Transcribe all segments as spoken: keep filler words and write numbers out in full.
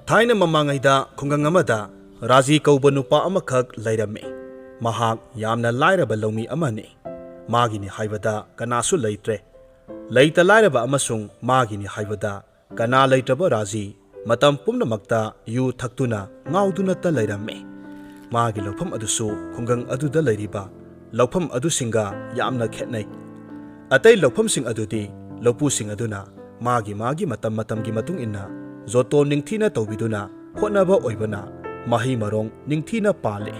ꯊꯥꯏꯅ ꯃꯃꯥꯡꯉꯩꯗ ꯈꯨꯡꯒꯪ ꯑꯃꯗ ꯔꯥꯖꯤ ꯀꯧꯕ ꯅꯨꯄꯥ ꯑꯃꯈꯛ ꯂꯩꯔꯝꯃꯤ꯫ ꯃꯍꯥꯛ ꯌꯥꯝꯅ ꯂꯥꯏꯔꯕ ꯂꯧꯃꯤ ꯑꯃꯅꯤ꯫ ꯃꯥꯒꯤꯅꯤ ꯍꯥꯏꯕꯗ ꯀꯅꯥꯁꯨ ꯂꯩꯇ꯭ꯔꯦ꯫ ꯂꯩꯇ ꯂꯥꯏꯔꯕ ꯑꯃꯁꯨꯡ ꯃꯥꯒꯤꯅꯤ ꯍꯥꯏꯕꯗ ꯀꯅꯥ ꯂꯩꯇ꯭ꯔꯕ ꯔꯥꯖꯤ ꯃꯇꯝ ꯄꯨꯝꯅꯃꯛꯇ ꯌꯨ ꯊꯛꯇꯨꯅ ꯉꯥꯎꯗꯨꯅꯇ ꯂꯩꯔꯝꯃꯤ꯫ ꯃꯥꯒꯤ ꯂꯧꯐꯝ ꯑꯗꯨꯁꯨ ꯈꯨꯡꯒꯪ ꯑꯗꯨꯗ ꯂꯩꯔꯤꯕ ꯂꯧꯐꯝ ꯑꯗꯨꯁꯤꯡꯒ ꯌꯥꯝꯅ ꯈꯦꯠꯅꯩ꯫ ꯑꯇꯩ ꯂꯧꯐꯝꯁꯤꯡ ꯑꯗꯨꯗꯤ ꯂꯧꯄꯨꯁꯤꯡ ꯑꯗꯨꯅ ꯃꯥꯒꯤ ꯃꯥꯒꯤ ꯃꯇꯝ ꯃꯇꯝꯒꯤ ꯃꯇꯨꯡ ꯏꯟꯅ ꯖꯣꯇꯣꯟ ꯅꯤꯡꯊꯤꯅ ꯇꯧꯕꯤꯗꯨꯅ ꯍꯣꯠꯅꯕ ꯑꯣꯏꯕꯅ ꯃꯍꯩ ꯃꯔꯣꯡ ꯅꯤꯡꯊꯤꯅ ꯄꯥꯜꯂꯤ꯫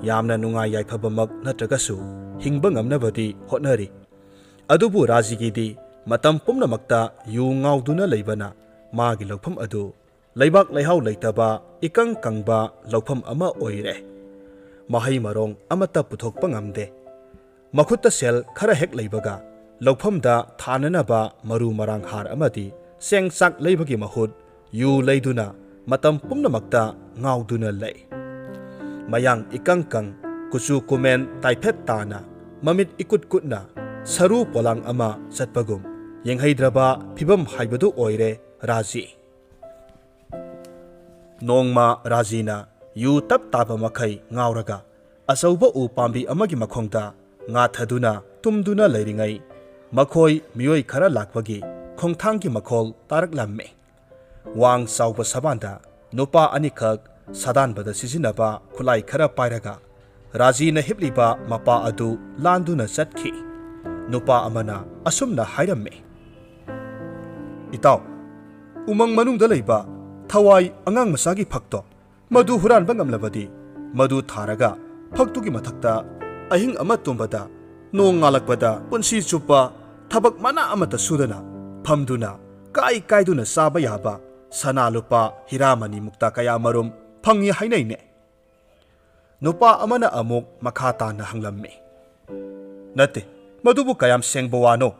ꯌꯥꯝꯅ ꯅꯨꯡꯉꯥꯏ ꯌꯥꯏꯐꯕꯃꯛ ꯅꯠꯇ꯭ꯔꯒꯁꯨ ꯍꯤꯡꯕ ꯉꯝꯅꯕꯗꯤ ꯍꯣꯠꯅꯔꯤ꯫ ꯑꯗꯨꯕꯨ ꯔꯥꯖꯤꯒꯤꯗꯤ ꯃꯇꯝ ꯄꯨꯝꯅꯃꯛꯇ ꯌꯨ ꯉꯥꯎꯗꯨꯅ ꯂꯩꯕꯅ ꯃꯥꯒꯤ ꯂꯧꯐꯝ ꯑꯗꯨ ꯂꯩꯕꯥꯛ ꯂꯩꯍꯥꯎ ꯂꯩꯇꯕ ꯏꯀꯪ ꯀꯪꯕ ꯂꯧꯐꯝ ꯑꯃ ꯑꯣꯏꯔꯦ꯫ ꯃꯍꯩ ꯃꯔꯣꯡ ꯑꯃꯠꯇ ꯄꯨꯊꯣꯛꯄ ꯉꯝꯗꯦ꯫ ꯃꯈꯨꯠꯇ ꯁꯦꯜ ꯈꯔ ꯍꯦꯛ ꯂꯩꯕꯒ ꯂꯧꯐꯝꯗ ꯊꯥꯅꯅꯕ ꯃꯔꯨ ꯃꯔꯥꯡ ꯍꯥꯔ ꯑꯃꯗꯤ ꯆꯦꯡ ꯆꯥꯛ ꯂꯩꯕꯒꯤ ꯃꯍꯨꯠ ꯌꯨ ꯂꯩꯗꯨꯅ ꯃꯇꯝ ꯄꯨꯝꯅꯃꯛꯇ ꯉꯥꯎꯗꯨꯅ ꯂꯩ꯫ ꯃꯌꯥꯡ ꯏꯀꯪ ꯀꯪ, ꯀꯨꯆꯨ ꯀꯨꯃꯦꯟ ꯇꯥꯏꯐꯦꯠ ꯇꯥꯅ, ꯃꯃꯤꯠ ꯏꯀꯨꯠ ꯀꯨꯠꯅ ꯁꯔꯨ ꯄꯣꯂꯥꯡ ꯑꯃ ꯆꯠꯄꯒꯨꯝ ꯌꯦꯡꯍꯩꯗ꯭ꯔꯕ ꯐꯤꯕꯝ ꯍꯥꯏꯕꯗꯨ ꯑꯣꯏꯔꯦ ꯔꯥꯖꯤ꯫ ꯅꯣꯡꯃ ꯔꯥꯖꯤꯅ ꯌꯨ ꯇꯞ ꯇꯥꯕ ꯃꯈꯩ ꯉꯥꯎꯔꯒ ꯑꯆꯧꯕ ꯎ ꯄꯥꯝꯕꯤ ꯑꯃꯒꯤ ꯃꯈꯣꯡꯗ ꯉꯥꯊꯗꯨꯅ ꯇꯨꯝꯗꯨꯅ ꯂꯩꯔꯤꯉꯩ ꯃꯈꯣꯏ ꯃꯤꯑꯣꯏ ꯈꯔ ꯂꯥꯛꯄꯒꯤ ꯈꯣꯡꯊꯥꯡꯒꯤ ꯃꯈꯣꯜ ꯇꯥꯔꯛꯂꯝꯃꯤ꯫ ꯋꯥꯡ ꯆꯥꯎꯕ ꯁꯕꯥꯟꯗ ꯅꯨꯄꯥ ꯑꯅꯤꯈꯛ ꯁꯥꯗꯥꯟꯕꯗ ꯁꯤꯖꯤꯟꯅꯕ ꯈꯨꯠꯂꯥꯏ ꯈꯔ ꯄꯥꯏꯔꯒ ꯔꯥꯖꯤꯅ ꯍꯤꯞꯂꯤꯕ ꯃꯄꯥ ꯑꯗꯨ ꯂꯥꯟꯗꯨꯅ ꯆꯠꯈꯤ꯫ ꯅꯨꯄꯥ ꯑꯃꯅ ꯑꯁꯨꯝꯅ ꯍꯥꯏꯔꯝꯃꯤ, "ꯏꯇꯥꯎ, ꯎꯃꯪ ꯃꯅꯨꯡꯗ ꯂꯩꯕ ꯊꯋꯥꯏ ꯑꯉꯥꯡ ꯃꯆꯥꯒꯤ ꯐꯛꯇꯣ ꯃꯗꯨ ꯍꯨꯔꯥꯟꯕ ꯉꯝꯂꯕꯗꯤ ꯃꯗꯨ ꯊꯥꯔꯒ ꯐꯛꯇꯨꯒꯤ ꯃꯊꯛꯇ ꯑꯍꯤꯡ ꯑꯃ ꯇꯨꯝꯕꯗ ꯅꯣꯡ ꯉꯥꯜꯂꯛꯄꯗ ꯄꯨꯟꯁꯤ ꯆꯨꯞꯄ ꯊꯕꯛ ꯃꯅꯥ ꯑꯃꯠꯇ ꯁꯨꯗꯅ ꯐꯝꯗꯨꯅ ꯀꯥꯏ ꯀꯥꯏꯗꯨꯅ ꯆꯥꯕ ꯌꯥꯕ ꯁꯅꯥ ꯂꯨꯄꯥ ꯍꯤꯔꯥ ꯃꯅꯤ ꯃꯨꯛꯇꯥ ꯀꯌꯥ ꯃꯔꯨꯝ ꯐꯪꯏ ꯍꯥꯏꯅꯩꯅꯦ꯫" ꯅꯨꯄꯥ ꯑꯃꯅ ꯑꯃꯨꯛ ꯃꯈꯥ ꯇꯥꯅ ꯍꯪꯂꯝꯃꯤ, "ꯅꯠꯇꯦ, ꯃꯗꯨꯕꯨ ꯀꯌꯥꯝ ꯁꯦꯡꯕ ꯋꯥꯅꯣ?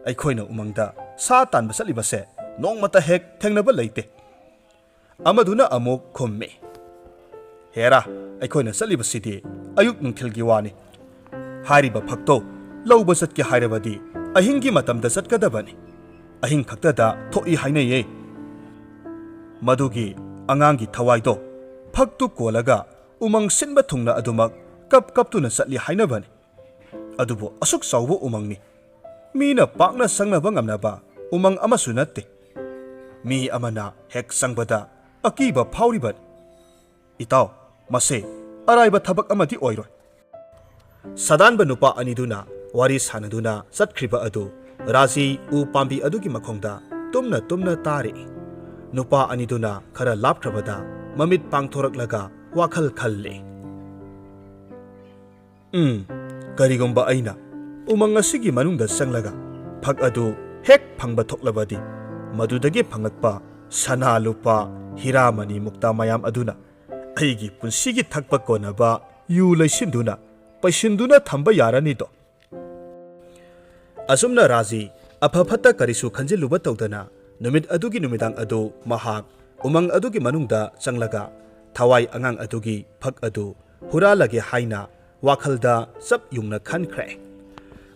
ꯑꯩꯈꯣꯏꯅ ꯎꯃꯪꯗ ꯁꯥ ꯇꯥꯟꯕ ꯆꯠꯂꯤꯕꯁꯦ ꯅꯣꯡꯃꯇ ꯍꯦꯛ ꯊꯦꯡꯅꯕ ꯂꯩꯇꯦ꯫" ꯑꯃꯗꯨꯅ ꯑꯃꯨꯛ ꯈꯨꯝꯃꯤ, "ꯍꯦꯔꯥ, ꯑꯩꯈꯣꯏꯅ ꯆꯠꯂꯤꯕꯁꯤꯗꯤ ꯑꯌꯨꯛ ꯅꯨꯡꯊꯤꯜꯒꯤ ꯋꯥꯅꯤ꯫ ꯍꯥꯏꯔꯤꯕ ꯐꯛꯇꯣ ꯂꯧꯕ ꯆꯠꯀꯦ ꯍꯥꯏꯔꯕꯗꯤ ꯑꯍꯤꯡꯒꯤ ꯃꯇꯝꯗ ꯆꯠꯀꯗꯕꯅꯤ꯫ ꯑꯍꯤꯡ ꯈꯛꯇꯗ ꯊꯣꯛꯏ ꯍꯥꯏꯅꯩꯌꯦ꯫" ꯃꯗꯨꯒꯤ ꯑꯉꯥꯡꯒꯤ ꯊꯋꯥꯏꯗꯣ ꯐꯛꯇꯨ ꯀꯣꯜꯂꯒ ꯎꯃꯪ ꯁꯤꯟꯕ ꯊꯨꯡꯅ ꯑꯗꯨꯃꯛ ꯀꯞ ꯀꯞꯇꯨꯅ ꯆꯠꯂꯤ ꯍꯥꯏꯅꯕꯅꯤ꯫ ꯑꯗꯨꯕꯨ ꯑꯁꯨꯛ ꯆꯥꯎꯕ ꯎꯃꯪꯅꯤ, ꯃꯤꯅ ꯄꯥꯛꯅ ꯆꯪꯅꯕ ꯉꯝꯅꯕ ꯎꯃꯪ ꯑꯃꯁꯨ ꯅꯠꯇꯦ꯫ ꯃꯤ ꯑꯃꯅ ꯍꯦꯛ ꯆꯪꯕꯗ ꯑꯀꯤꯕ ꯐꯥꯎꯔꯤꯕꯅꯤ꯫ ꯏꯇꯥꯎ, ꯃꯁꯦ ꯑꯔꯥꯏꯕ ꯊꯕꯛ ꯑꯃꯗꯤ ꯑꯣꯏꯔꯣꯏ꯫ ꯁꯥꯗꯥꯟꯕ ꯅꯨꯄꯥ ꯑꯅꯤꯗꯨꯅ ꯋꯥꯔꯤ ꯁꯥꯟꯅꯗꯨꯅ ꯆꯠꯈ꯭ꯔꯤꯕ ꯑꯗꯨ ꯔꯥꯖꯤ ꯎ ꯄꯥꯝꯕꯤ ꯑꯗꯨꯒꯤ ꯃꯈꯣꯡꯗ ꯇꯨꯝꯅ ꯇꯨꯝꯅ ꯇꯥꯔꯤ꯫ ꯅꯨꯄꯥ ꯑꯅꯤꯗꯨꯅ ꯈꯔ ꯂꯥꯞꯈ꯭ꯔꯕꯗ ꯃꯃꯤꯠ ꯄꯥꯡꯊꯣꯔꯛꯂꯒ ꯋꯥꯈꯜ ꯈꯜꯂꯤ꯫ "ꯎꯝ, ꯀꯔꯤꯒꯨꯝꯕ ꯑꯩꯅ ꯎꯃꯪ ꯑꯁꯤꯒꯤ ꯃꯅꯨꯡꯗ ꯆꯪꯂꯒ ꯐꯛ ꯑꯗꯨ ꯍꯦꯛ ꯐꯪꯕ ꯊꯣꯛꯂꯕꯗꯤ, ꯃꯗꯨꯗꯒꯤ ꯐꯪꯂꯛꯄ ꯁꯅꯥ, ꯂꯨꯄꯥ, ꯍꯤꯔꯥ, ꯃꯅꯤ, ꯃꯨꯛꯇꯥ ꯃꯌꯥꯝ ꯑꯗꯨꯅ ꯑꯩꯒꯤ ꯄꯨꯟꯁꯤꯒꯤ ꯊꯛꯄ ꯀꯣꯟꯅꯕ ꯌꯨ ꯂꯩꯁꯤꯟꯗꯨꯅ, ꯄꯩꯁꯤꯟꯗꯨꯅ ꯊꯝꯕ ꯌꯥꯔꯅꯤꯗꯣ?" ꯑꯁꯨꯝꯅ ꯔꯥꯖꯤ ꯑꯐ ꯐꯠꯇ ꯀꯔꯤꯁꯨ ꯈꯟꯖꯤꯜꯂꯨꯕ ꯇꯧꯗꯅ ꯅꯨꯃꯤꯠ ꯑꯗꯨꯒꯤ ꯅꯨꯃꯤꯗꯥꯡ ꯑꯗꯨ ꯃꯍꯥꯛ ꯎꯃꯪ ꯑꯗꯨꯒꯤ ꯃꯅꯨꯡꯗ ꯆꯪꯂꯒ ꯊꯋꯥꯏ ꯑꯉꯥꯡ ꯑꯗꯨꯒꯤ ꯐꯛ ꯑꯗꯨ ꯍꯨꯔꯥꯜꯂꯒꯦ ꯍꯥꯏꯅ ꯋꯥꯈꯜꯗ ꯆꯞ ꯌꯨꯡꯅ ꯈꯟꯈ꯭ꯔꯦ꯫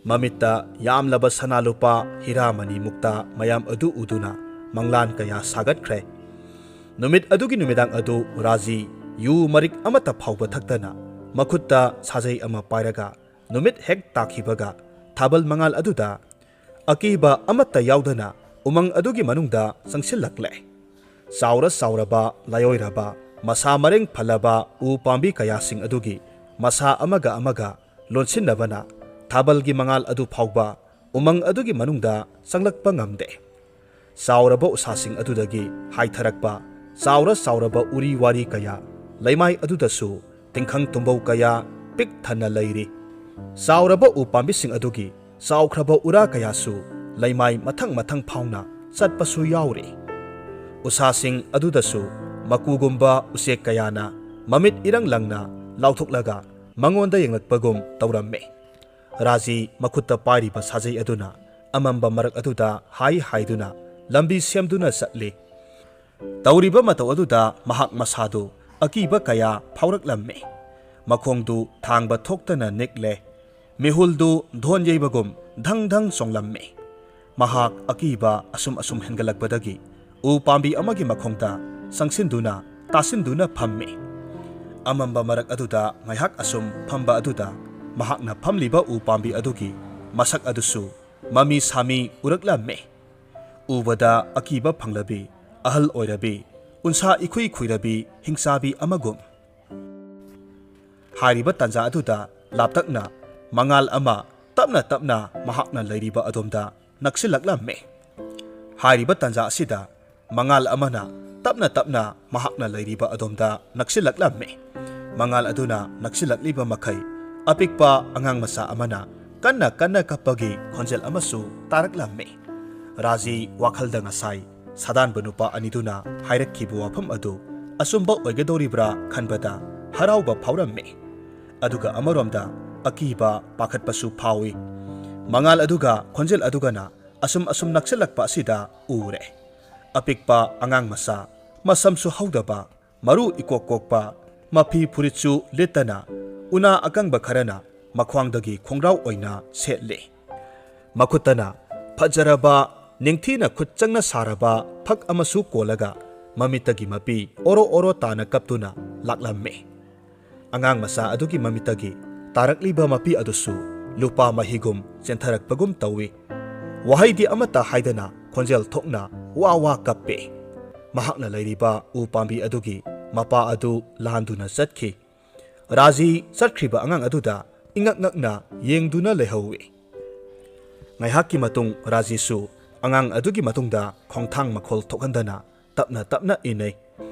ꯃꯃꯤꯠꯇ ꯌꯥꯝꯂꯕ ꯁꯅꯥ, ꯂꯨꯄꯥ, ꯍꯤꯔꯥ, ꯃꯅꯤ, ꯃꯨꯛꯇꯥ ꯃꯌꯥꯝ ꯑꯗꯨ ꯎꯗꯨꯅ ꯃꯪꯂꯥꯟ ꯀꯌꯥ ꯁꯥꯒꯠꯈ꯭ꯔꯦ꯫ ꯅꯨꯃꯤꯠ ꯑꯗꯨꯒꯤ ꯅꯨꯃꯤꯗꯥꯡ ꯑꯗꯨ ꯔꯥꯖꯤ ꯌꯨ ꯃꯔꯤꯛ ꯑꯃꯠꯇ ꯐꯥꯎꯕ ꯊꯛꯇꯅ ꯃꯈꯨꯠꯇ ꯁꯥꯖꯩ ꯑꯃ ꯄꯥꯏꯔꯒ ꯅꯨꯃꯤꯠ ꯍꯦꯛ ꯇꯥꯈꯤꯕꯒ ꯊꯥꯕꯜ ꯃꯉꯥꯜ ꯑꯗꯨꯗ ꯑꯀꯤꯕ ꯑꯃꯠꯇ ꯌꯥꯎꯗꯅ ꯎꯃꯪ ꯑꯗꯨꯒꯤ ꯃꯅꯨꯡꯗ ꯆꯪꯁꯤꯜꯂꯛꯂꯦ꯫ ꯆꯥꯎꯔ ꯆꯥꯎꯔꯕ, ꯂꯥꯏꯑꯣꯏꯔꯕ, ꯃꯁꯥ ꯃꯔꯦꯡ ꯐꯜꯂꯕ ꯎ ꯄꯥꯝꯕꯤ ꯀꯌꯥꯁꯤꯡ ꯑꯗꯨꯒꯤ ꯃꯁꯥ ꯑꯃꯒ ꯑꯃꯒ ꯂꯣꯟꯁꯤꯟꯅꯕꯅ ꯊꯥꯕꯜꯒꯤ ꯃꯉꯥꯜ ꯑꯗꯨ ꯐꯥꯎꯕ ꯎꯃꯪ ꯑꯗꯨꯒꯤ ꯃꯅꯨꯡꯗ ꯆꯪꯂꯛꯄ ꯉꯝꯗꯦ꯫ ꯆꯥꯎꯔꯕ ꯎꯁꯥꯁꯤꯡ ꯑꯗꯨꯗꯒꯤ ꯍꯥꯏꯊꯔꯛꯄ ꯆꯥꯎꯔ ꯆꯥꯎꯔꯕ ꯎꯔꯤ ꯋꯥꯔꯤ ꯀꯌꯥ, ꯂꯩꯃꯥꯏ ꯑꯗꯨꯗꯁꯨ ꯇꯤꯡꯈꯪ ꯇꯨꯝꯕꯧ ꯀꯌꯥ ꯄꯤꯛ ꯊꯟꯅ ꯂꯩꯔꯤ꯫ ꯆꯥꯎꯔꯕ ꯎ ꯄꯥꯝꯕꯤꯁꯤꯡ ꯑꯗꯨꯒꯤ ꯆꯥꯎꯈ꯭ꯔꯕ ꯎꯔꯥ ꯀꯌꯥꯁꯨ ꯂꯩꯃꯥꯏ ꯃꯊꯪ ꯃꯊꯪ ꯐꯥꯎꯅ ꯆꯠꯄꯁꯨ ꯌꯥꯎꯔꯤ꯫ ꯎꯁꯥꯁꯤꯡ ꯑꯗꯨꯗꯁꯨ ꯃꯀꯨꯒꯨꯝꯕ ꯎꯆꯦꯛ ꯀꯌꯥꯅ ꯃꯃꯤꯠ ꯏꯔꯪ ꯂꯪꯅ ꯂꯥꯎꯊꯣꯛꯂꯒ ꯃꯉꯣꯟꯗ ꯌꯦꯡꯂꯛꯄꯒꯨꯝ ꯇꯧꯔꯝꯃꯤ꯫ ꯔꯥꯖꯤ ꯃꯈꯨꯠꯇ ꯄꯥꯏꯔꯤꯕ ꯁꯥꯖꯩ ꯑꯗꯨꯅ ꯑꯃꯝꯕ ꯃꯔꯛ ꯑꯗꯨꯗ ꯍꯥꯏ ꯍꯥꯏꯗꯨꯅ ꯂꯝꯕꯤ ꯁꯦꯝꯗꯨꯅ ꯆꯠꯂꯤ꯫ ꯇꯧꯔꯤꯕ ꯃꯇꯧ ꯑꯗꯨꯗ ꯃꯍꯥꯛ ꯃꯁꯥꯗꯨ ꯑꯀꯤꯕ ꯀꯌꯥ ꯐꯥꯎꯔꯛꯂꯝꯃꯤ꯫ ꯃꯈꯣꯡꯗꯨ ꯊꯥꯡꯕ ꯊꯣꯛꯇꯅ ꯅꯤꯛꯂꯦ꯫ ꯃꯤꯍꯨꯜꯗꯨ ꯙꯣꯟ ꯌꯩꯕꯒꯨꯝ ꯙꯪ ꯙꯪ ꯆꯣꯡꯂꯝꯃꯤ꯫ ꯃꯍꯥꯛ ꯑꯀꯤꯕ ꯑꯁꯨꯝ ꯑꯁꯨꯝ ꯍꯦꯟꯒꯠꯂꯛꯄꯗꯒꯤ ꯎ ꯄꯥꯝꯕꯤ ꯑꯃꯒꯤ ꯃꯈꯣꯡꯗ ꯆꯪꯁꯤꯟꯗꯨꯅ ꯇꯥꯁꯤꯟꯗꯨꯅ ꯐꯝꯃꯤ꯫ ꯑꯃꯝꯕ ꯃꯔꯛ ꯑꯗꯨꯗ ꯉꯥꯏꯍꯥꯛ ꯑꯁꯨꯝ ꯐꯝꯕ ꯑꯗꯨꯗ ꯃꯍꯥꯛꯅ ꯐꯝꯂꯤꯕ ꯎ ꯄꯥꯝꯕꯤ ꯑꯗꯨꯒꯤ ꯃꯁꯛ ꯑꯗꯨꯁꯨ ꯃꯃꯤ ꯁꯥꯃꯤ ꯎꯔꯛꯂꯝꯃꯤ꯫ ꯎꯕꯗ ꯑꯀꯤꯕ ꯐꯪꯂꯕꯤ, ꯑꯍꯜ ꯑꯣꯏꯔꯕꯤ, ꯎꯟꯁꯥ ꯏꯈꯨꯏ ꯈꯨꯏꯔꯕꯤ ꯍꯤꯡꯆꯥꯕꯤ ꯑꯃꯒꯨꯝ꯫ ꯍꯥꯏꯔꯤꯕ ꯇꯥꯟꯖꯥ ꯑꯗꯨꯗ ꯂꯥꯞꯇꯛꯅ ꯃꯉꯥꯜ ꯑꯃ ꯇꯞꯅ ꯇꯞꯅ ꯃꯍꯥꯛꯅ ꯂꯩꯔꯤꯕ ꯑꯗꯣꯝꯗ ꯅꯛꯁꯤꯜꯂꯛꯂꯝꯃꯤ꯫ ꯍꯥꯏꯔꯤꯕ ꯇꯥꯟꯖꯥ ꯑꯁꯤꯗ ꯃꯉꯥꯜ ꯑꯃꯅ ꯇꯞꯅ ꯇꯞꯅ ꯃꯍꯥꯛꯅ ꯂꯩꯔꯤꯕ ꯑꯗꯣꯝꯗ ꯅꯛꯁꯤꯜꯂꯛꯂꯝꯃꯤ꯫ ꯃꯉꯥꯜ ꯑꯗꯨꯅ ꯅꯛꯁꯤꯜꯂꯛꯂꯤꯕ ꯃꯈꯩ ꯑꯄꯤꯛꯄ ꯑꯉꯥꯡ ꯃꯆꯥ ꯑꯃꯅ ꯀꯟꯅ ꯀꯟꯅ ꯀꯞꯄꯒꯤ ꯈꯣꯟꯖꯦꯜ ꯑꯃꯁꯨ ꯇꯥꯔꯛꯂꯝꯃꯤ꯫ ꯔꯥꯖꯤ ꯋꯥꯈꯜꯗ ꯉꯁꯥꯏ ꯁꯥꯗꯥꯟꯕ ꯅꯨꯄꯥ ꯑꯅꯤꯗꯨꯅ ꯍꯥꯏꯔꯛꯈꯤꯕ ꯋꯥꯐꯝ ꯑꯗꯨ ꯑꯆꯨꯝꯕ ꯑꯣꯏꯒꯗꯧꯔꯤꯕ꯭ꯔꯥ ꯈꯟꯕꯗ ꯍꯔꯥꯎꯕ ꯐꯥꯎꯔꯝꯃꯤ꯫ ꯑꯗꯨꯒ ꯑꯃꯔꯣꯝꯗ ꯑꯀꯤꯕ ꯄꯥꯈꯠꯄꯁꯨ ꯐꯥꯎꯏ꯫ ꯃꯉꯥꯜ ꯑꯗꯨꯒ ꯈꯣꯟꯖꯦꯜ ꯑꯗꯨꯒꯅ ꯑꯁꯨꯝ ꯑꯁꯨꯝ ꯅꯛꯁꯤꯜꯂꯛꯄ ꯑꯁꯤꯗ ꯎꯔꯦ꯫ ꯑꯄꯤꯛꯄ ꯑꯉꯥꯡ ꯃꯆꯥ, ꯃꯁꯝꯁꯨ ꯍꯧꯗꯕ, ꯃꯔꯨ ꯏꯀꯣꯛ ꯀꯣꯛꯄ, ꯃꯐꯤ ꯐꯨꯔꯤꯠꯁꯨ ꯂꯤꯠꯇꯅ, ꯎꯅꯥ ꯑꯀꯪꯕ ꯈꯔꯅ ꯃꯈ꯭ꯋꯥꯡꯗꯒꯤ ꯈꯣꯡꯒ꯭ꯔꯥꯎ ꯑꯣꯏꯅ ꯁꯦꯠꯂꯤ꯫ ꯃꯈꯨꯠꯇꯅ ꯐꯖꯔꯕ, ꯅꯤꯡꯊꯤꯅ ꯈꯨꯠ ꯆꯪꯅ ꯁꯥꯔꯕ ꯐꯛ ꯑꯃꯁꯨ ꯀꯣꯜꯂꯒ ꯃꯃꯤꯠꯇꯒꯤ ꯃꯄꯤ ꯑꯣꯔꯣ ꯑꯣꯔꯣ ꯇꯥꯅ ꯀꯞꯇꯨꯅ ꯂꯥꯛꯂꯝꯃꯤ꯫ ꯑꯉꯥꯡ ꯃꯆꯥ ꯑꯗꯨꯒꯤ ꯃꯃꯤꯠꯇꯒꯤ ꯇꯥꯔꯛꯂꯤꯕ ꯃꯄꯤ ꯑꯗꯨꯁꯨ ꯂꯨꯄꯥ ꯃꯍꯤꯒꯨꯝ ꯆꯦꯟꯊꯔꯛꯄꯒꯨꯝ ꯇꯧꯏ꯫ ꯋꯥꯍꯩꯗꯤ ꯑꯃꯠꯇ ꯍꯥꯏꯗꯅ ꯈꯣꯟꯖꯦꯜ ꯊꯣꯛꯅ ꯋꯥ ꯋꯥ ꯀꯞꯄꯦ꯫ ꯃꯍꯥꯛꯅ ꯂꯩꯔꯤꯕ ꯎ ꯄꯥꯝꯕꯤ ꯑꯗꯨꯒꯤ ꯃꯄꯥ ꯑꯗꯨ ꯂꯥꯟꯗꯨꯅ ꯆꯠꯈꯤ꯫ ꯔꯥꯖꯤ ꯆꯠꯈ꯭ꯔꯤꯕ ꯑꯉꯥꯡ ꯑꯗꯨꯗ ꯏꯉꯛ ꯉꯛꯅ ꯌꯦꯡꯗꯨꯅ ꯂꯩꯍꯧꯏ꯫ ꯉꯥꯏꯍꯥꯛꯀꯤ ꯃꯇꯨꯡ ꯔꯥꯖꯤꯁꯨ ꯑꯉꯥꯡ ꯑꯗꯨꯒꯤ ꯃꯇꯨꯡꯗ ꯈꯣꯡꯊꯥꯡ ꯃꯈꯣꯜ ꯊꯣꯛꯍꯟꯗꯅ ꯇꯞꯅ ꯇꯞꯅ ꯏꯟꯅꯩ꯫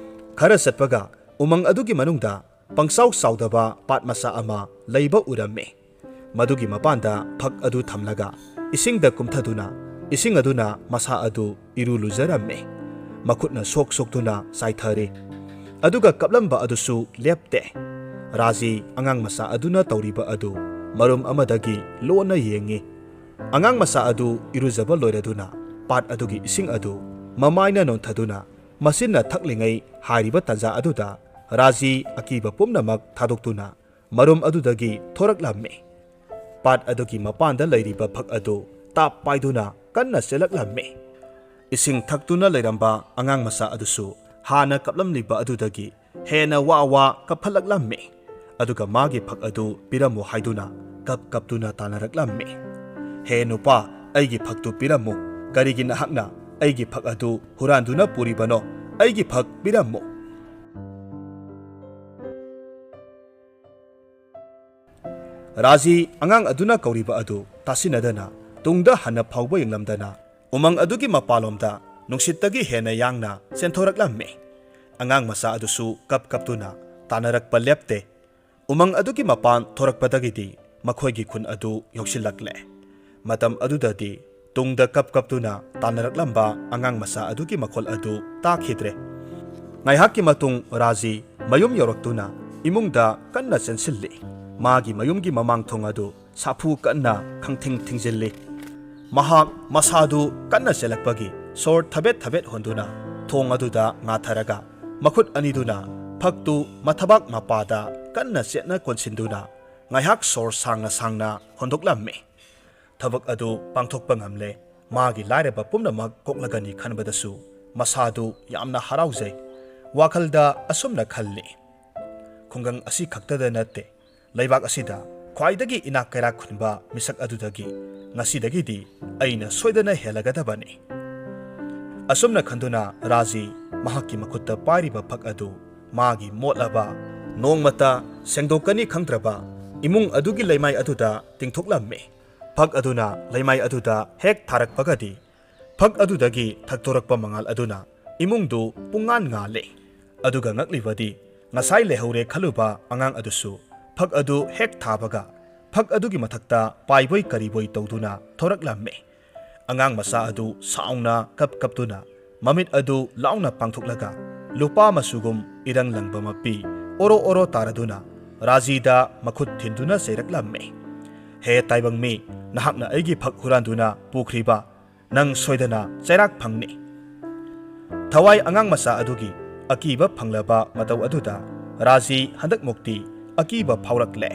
ꯈꯔ ꯆꯠꯄꯒ ꯎꯃꯪ ꯑꯗꯨꯒꯤ ꯃꯅꯨꯡꯗ ꯄꯪꯆꯥꯎ ꯆꯥꯎꯗꯕ ꯄꯥꯠ ꯃꯆꯥ ꯑꯃ ꯂꯩꯕ ꯎꯔꯝꯃꯤ꯫ ꯃꯗꯨꯒꯤ ꯃꯄꯥꯟꯗ ꯐꯛ ꯑꯗꯨ ꯊꯝꯂꯒ ꯏꯁꯤꯡꯗ ꯀꯨꯝꯊꯗꯨꯅ ꯏꯁꯤꯡ ꯑꯗꯨꯅ ꯃꯁꯥ ꯑꯗꯨ ꯏꯔꯨ ꯂꯨꯖꯔꯝꯃꯤ꯫ ꯃꯈꯨꯠꯅ ꯁꯣꯛ ꯁꯣꯛꯇꯨꯅ ꯆꯥꯏꯊꯔꯤ꯫ ꯑꯗꯨꯒ ꯀꯞꯂꯝꯕ ꯑꯗꯨꯁꯨ ꯂꯦꯞꯇꯦ꯫ ꯔꯥꯖꯤ ꯑꯉꯥꯡ ꯃꯆꯥ ꯑꯗꯨꯅ ꯇꯧꯔꯤꯕ ꯑꯗꯨ ꯃꯔꯨꯝ ꯑꯃꯗꯒꯤ ꯂꯣꯟꯅ ꯌꯦꯡꯉꯤ꯫ ꯑꯉꯥꯡ ꯃꯆꯥ ꯑꯗꯨ ꯏꯔꯨꯖꯕ ꯂꯣꯏꯔꯗꯨꯅ ꯄꯥꯠ ꯑꯗꯨꯒꯤ ꯏꯁꯤꯡ ꯑꯗꯨ ꯃꯃꯥꯏꯅ ꯅꯣꯟꯊꯗꯨꯅ ꯃꯆꯤꯟꯅ ꯊꯛꯂꯤꯉꯩ ꯍꯥꯏꯔꯤꯕ ꯇꯥꯟꯖꯥ ꯑꯗꯨꯗ ꯔꯥꯖꯤ ꯑꯀꯤꯕ ꯄꯨꯝꯅꯃꯛ ꯊꯥꯗꯣꯛꯇꯨꯅ ꯃꯔꯨꯝ ꯑꯗꯨꯗꯒꯤ ꯊꯣꯔꯛꯂꯝꯃꯤ꯫ ꯄꯥꯠ ꯑꯗꯨꯒꯤ ꯃꯄꯥꯟꯗ ꯂꯩꯔꯤꯕ ꯐꯛ ꯑꯗꯨ ꯇꯥꯞ ꯄꯥꯏꯗꯨꯅ ꯀꯟꯅ ꯆꯦꯜꯂꯛꯂꯝꯃꯤ꯫ ꯏꯁꯤꯡ ꯊꯛꯇꯨꯅ ꯂꯩꯔꯝꯕ ꯑꯉꯥꯡ ꯃꯆꯥ ꯑꯗꯨꯁꯨ ꯍꯥꯟꯅ ꯀꯞꯂꯝꯂꯤꯕ ꯑꯗꯨꯗꯒꯤ ꯍꯦꯟꯅ ꯋꯥ ꯋꯥ ꯀꯞꯍꯠꯂꯛꯂꯝꯃꯤ꯫ ꯑꯗꯨꯒ ꯃꯥꯒꯤ ꯐꯛ ꯑꯗꯨ ꯄꯤꯔꯝꯃꯨ ꯍꯥꯏꯗꯨꯅ ꯀꯞ ꯀꯞꯇꯨꯅ ꯇꯥꯟꯅꯔꯛꯂꯝꯃꯤ꯫ "ꯍꯦ ꯅꯨꯄꯥ, ꯑꯩꯒꯤ ꯐꯛꯇꯨ ꯄꯤꯔꯝꯃꯨ꯫ ꯀꯔꯤꯒꯤ ꯅꯍꯥꯛꯅ ꯑꯩꯒꯤ ꯐꯛ ꯑꯗꯨ ꯍꯨꯔꯥꯟꯗꯨꯅ ꯄꯨꯔꯤꯕꯅꯣ? ꯑꯩꯒꯤ ꯐꯛ ꯄꯤꯔꯝꯃꯨ!" ꯔꯥꯖꯤ ꯑꯉꯥꯡ ꯑꯗꯨꯅ ꯀꯧꯔꯤꯕ ꯑꯗꯨ ꯇꯥꯁꯤꯟꯅꯗꯅ, ꯇꯨꯡꯗ ꯍꯟꯅ ꯐꯥꯎꯕ ꯌꯦꯡꯂꯝꯗꯅ, ꯎꯃꯪ ꯑꯗꯨꯒꯤ ꯃꯄꯥꯟꯂꯣꯝꯗ ꯅꯨꯡꯁꯤꯠꯇꯒꯤ ꯍꯦꯟꯅ ꯌꯥꯡꯅ ꯆꯦꯟꯊꯣꯔꯛꯂꯝꯃꯤ꯫ ꯑꯉꯥꯡ ꯃꯆꯥ ꯑꯗꯨꯁꯨ ꯀꯞ ꯀꯞꯇꯨꯅ ꯇꯥꯟꯅꯔꯛꯄ ꯂꯦꯞꯇꯦ꯫ ꯎꯃꯪ ꯑꯗꯨꯒꯤ ꯃꯄꯥꯟ ꯊꯣꯔꯛꯄꯗꯒꯤꯗꯤ ꯃꯈꯣꯏꯒꯤ ꯈꯨꯟ ꯑꯗꯨ ꯌꯧꯁꯤꯜꯂꯛꯂꯦ꯫ ꯃꯇꯝ ꯑꯗꯨꯗꯗꯤ ꯇꯨꯡꯗ ꯀꯞ ꯀꯞꯇꯨꯅ ꯇꯥꯟꯅꯔꯛꯂꯝꯕ ꯑꯉꯥꯡ ꯃꯆꯥ ꯑꯗꯨꯒꯤ ꯃꯈꯣꯜ ꯑꯗꯨ ꯇꯥꯈꯤꯗ꯭ꯔꯦ꯫ ꯉꯥꯏꯍꯥꯛꯀꯤ ꯃꯇꯨꯡ ꯔꯥꯖꯤ ꯃꯌꯨꯝ ꯌꯧꯔꯛꯇꯨꯅ ꯏꯃꯨꯡꯗ ꯀꯟꯅ ꯆꯦꯟꯁꯤꯜꯂꯤ꯫ ꯃꯥꯒꯤ ꯃꯌꯨꯝꯒꯤ ꯃꯃꯥꯡ ꯊꯣꯡ ꯑꯗꯨ ꯁꯥꯐꯨ ꯀꯟꯅ ꯈꯪꯊꯤꯡ ꯊꯤꯡꯖꯤꯜꯂꯤ꯫ ꯃꯍꯥꯛ ꯃꯁꯥꯗꯨ ꯀꯟꯅ ꯆꯦꯜꯂꯛꯄꯒꯤ ꯁꯣꯔ ꯊꯕꯦꯠ ꯊꯕꯦꯠ ꯍꯣꯟꯗꯨꯅ ꯊꯣꯡ ꯑꯗꯨꯗ ꯉꯥꯊꯔꯒ ꯃꯈꯨꯠ ꯑꯅꯤꯗꯨꯅ ꯐꯛꯇꯨ ꯃꯊꯕꯥꯛ ꯃꯄꯥꯗ ꯀꯟꯅ ꯆꯦꯠꯅ ꯀꯣꯟꯁꯤꯟꯗꯨꯅ ꯉꯥꯏꯍꯥꯛ ꯁꯣꯔ ꯁꯥꯡꯅ ꯁꯥꯡꯅ ꯍꯣꯟꯗꯣꯛꯂꯝꯃꯤ꯫ ꯊꯕꯛ ꯑꯗꯨ ꯄꯥꯡꯊꯣꯛꯄ ꯉꯝꯂꯦ꯫ ꯃꯥꯒꯤ ꯂꯥꯏꯔꯕ ꯄꯨꯝꯅꯃꯛ ꯀꯣꯛꯂꯒꯅꯤ ꯈꯟꯕꯗꯁꯨ ꯃꯁꯥꯗꯨ ꯌꯥꯝꯅ ꯍꯔꯥꯎꯖꯩ꯫ ꯋꯥꯈꯜꯗ ꯑꯁꯨꯝꯅ ꯈꯜꯂꯤ, "ꯈꯨꯡꯒꯪ ꯑꯁꯤ ꯈꯛꯇꯗ ꯅꯠꯇꯦ, ꯂꯩꯕꯥꯛ ꯑꯁꯤꯗ ꯈ꯭ꯋꯥꯏꯗꯒꯤ ꯏꯅꯥꯛ ꯀꯩꯔꯥꯛ ꯈꯨꯟꯕ ꯃꯤꯁꯛ ꯑꯗꯨꯗꯒꯤ ꯉꯁꯤꯗꯒꯤꯗꯤ ꯑꯩꯅ ꯁꯣꯏꯗꯅ ꯍꯦꯜꯂꯒꯗꯕꯅꯤ"꯫ ꯑꯁꯨꯝꯅ ꯈꯟꯗꯨꯅ ꯔꯥꯖꯤ ꯃꯍꯥꯛꯀꯤ ꯃꯈꯨꯠꯇ ꯄꯥꯏꯔꯤꯕ ꯐꯛ ꯑꯗꯨ ꯃꯥꯒꯤ ꯃꯣꯠꯂꯕ, ꯅꯣꯡꯃꯇ ꯁꯦꯡꯗꯣꯛꯀꯅꯤ ꯈꯪꯗ꯭ꯔꯕ ꯏꯃꯨꯡ ꯑꯗꯨꯒꯤ ꯂꯩꯃꯥꯏ ꯑꯗꯨꯗ ꯇꯤꯡꯊꯣꯛꯂꯝꯃꯤ꯫ ꯐꯛ ꯑꯗꯨꯅ ꯂꯩꯃꯥꯏ ꯑꯗꯨꯗ ꯍꯦꯛ ꯊꯥꯔꯛꯄꯒꯗꯤ, ꯐꯛ ꯑꯗꯨꯗꯒꯤ ꯊꯛꯇꯣꯔꯛꯄ ꯃꯉꯥꯜ ꯑꯗꯨꯅ ꯏꯃꯨꯡꯗꯨ ꯄꯨꯡꯉꯥꯟ ꯉꯥꯜꯂꯦ꯫ ꯑꯗꯨꯒ ꯉꯛꯂꯤꯕꯗꯤ, ꯉꯁꯥꯏ ꯂꯩꯍꯧꯔꯦ ꯈꯜꯂꯨꯕ ꯑꯉꯥꯡ ꯑꯗꯨꯁꯨ ꯐꯛ ꯑꯗꯨ ꯍꯦꯛ ꯊꯥꯕꯒ, ꯐꯛ ꯑꯗꯨꯒꯤ ꯃꯊꯛꯇ ꯄꯥꯏꯕꯣꯏ ꯀꯔꯤꯕꯣꯏ ꯇꯧꯗꯨꯅ ꯊꯣꯔꯛꯂꯝꯃꯤ꯫ ꯑꯉꯥꯡ ꯃꯆꯥ ꯑꯗꯨ ꯁꯥꯎꯅ ꯀꯞ ꯀꯞꯇꯨꯅ ꯃꯃꯤꯠ ꯑꯗꯨ ꯂꯥꯎꯅ ꯄꯥꯡꯊꯣꯛꯂꯒ ꯂꯨꯄꯥ ꯃꯆꯨꯒꯨꯝ ꯏꯔꯪ ꯂꯪꯕ ꯃꯄꯤ ꯑꯣꯔꯣ ꯑꯣꯔꯣ ꯇꯥꯔꯗꯨꯅ ꯔꯥꯖꯤꯗ ꯃꯈꯨꯠ ꯊꯤꯟꯗꯨꯅ ꯆꯩꯔꯛꯂꯝꯃꯤ꯫ "ꯍꯦ ꯇꯥꯏꯕꯪ ꯃꯤ, ꯅꯍꯥꯛꯅ ꯑꯩꯒꯤ ꯐꯛ ꯍꯨꯔꯥꯟꯗꯨꯅ ꯄꯨꯈ꯭ꯔꯤꯕ, ꯅꯪ ꯁꯣꯏꯗꯅ ꯆꯩꯔꯥꯛ ꯐꯪꯅꯤ"꯫ ꯊꯋꯥꯏ ꯑꯉꯥꯡ ꯃꯆꯥ ꯑꯗꯨꯒꯤ ꯑꯀꯤꯕ ꯐꯪꯂꯕ ꯃꯇꯧ ꯑꯗꯨꯗ ꯔꯥꯖꯤ ꯍꯟꯗꯛꯃꯨꯛꯇꯤ ꯑꯀꯤꯕ ꯐꯥꯎꯔꯛꯂꯦ꯫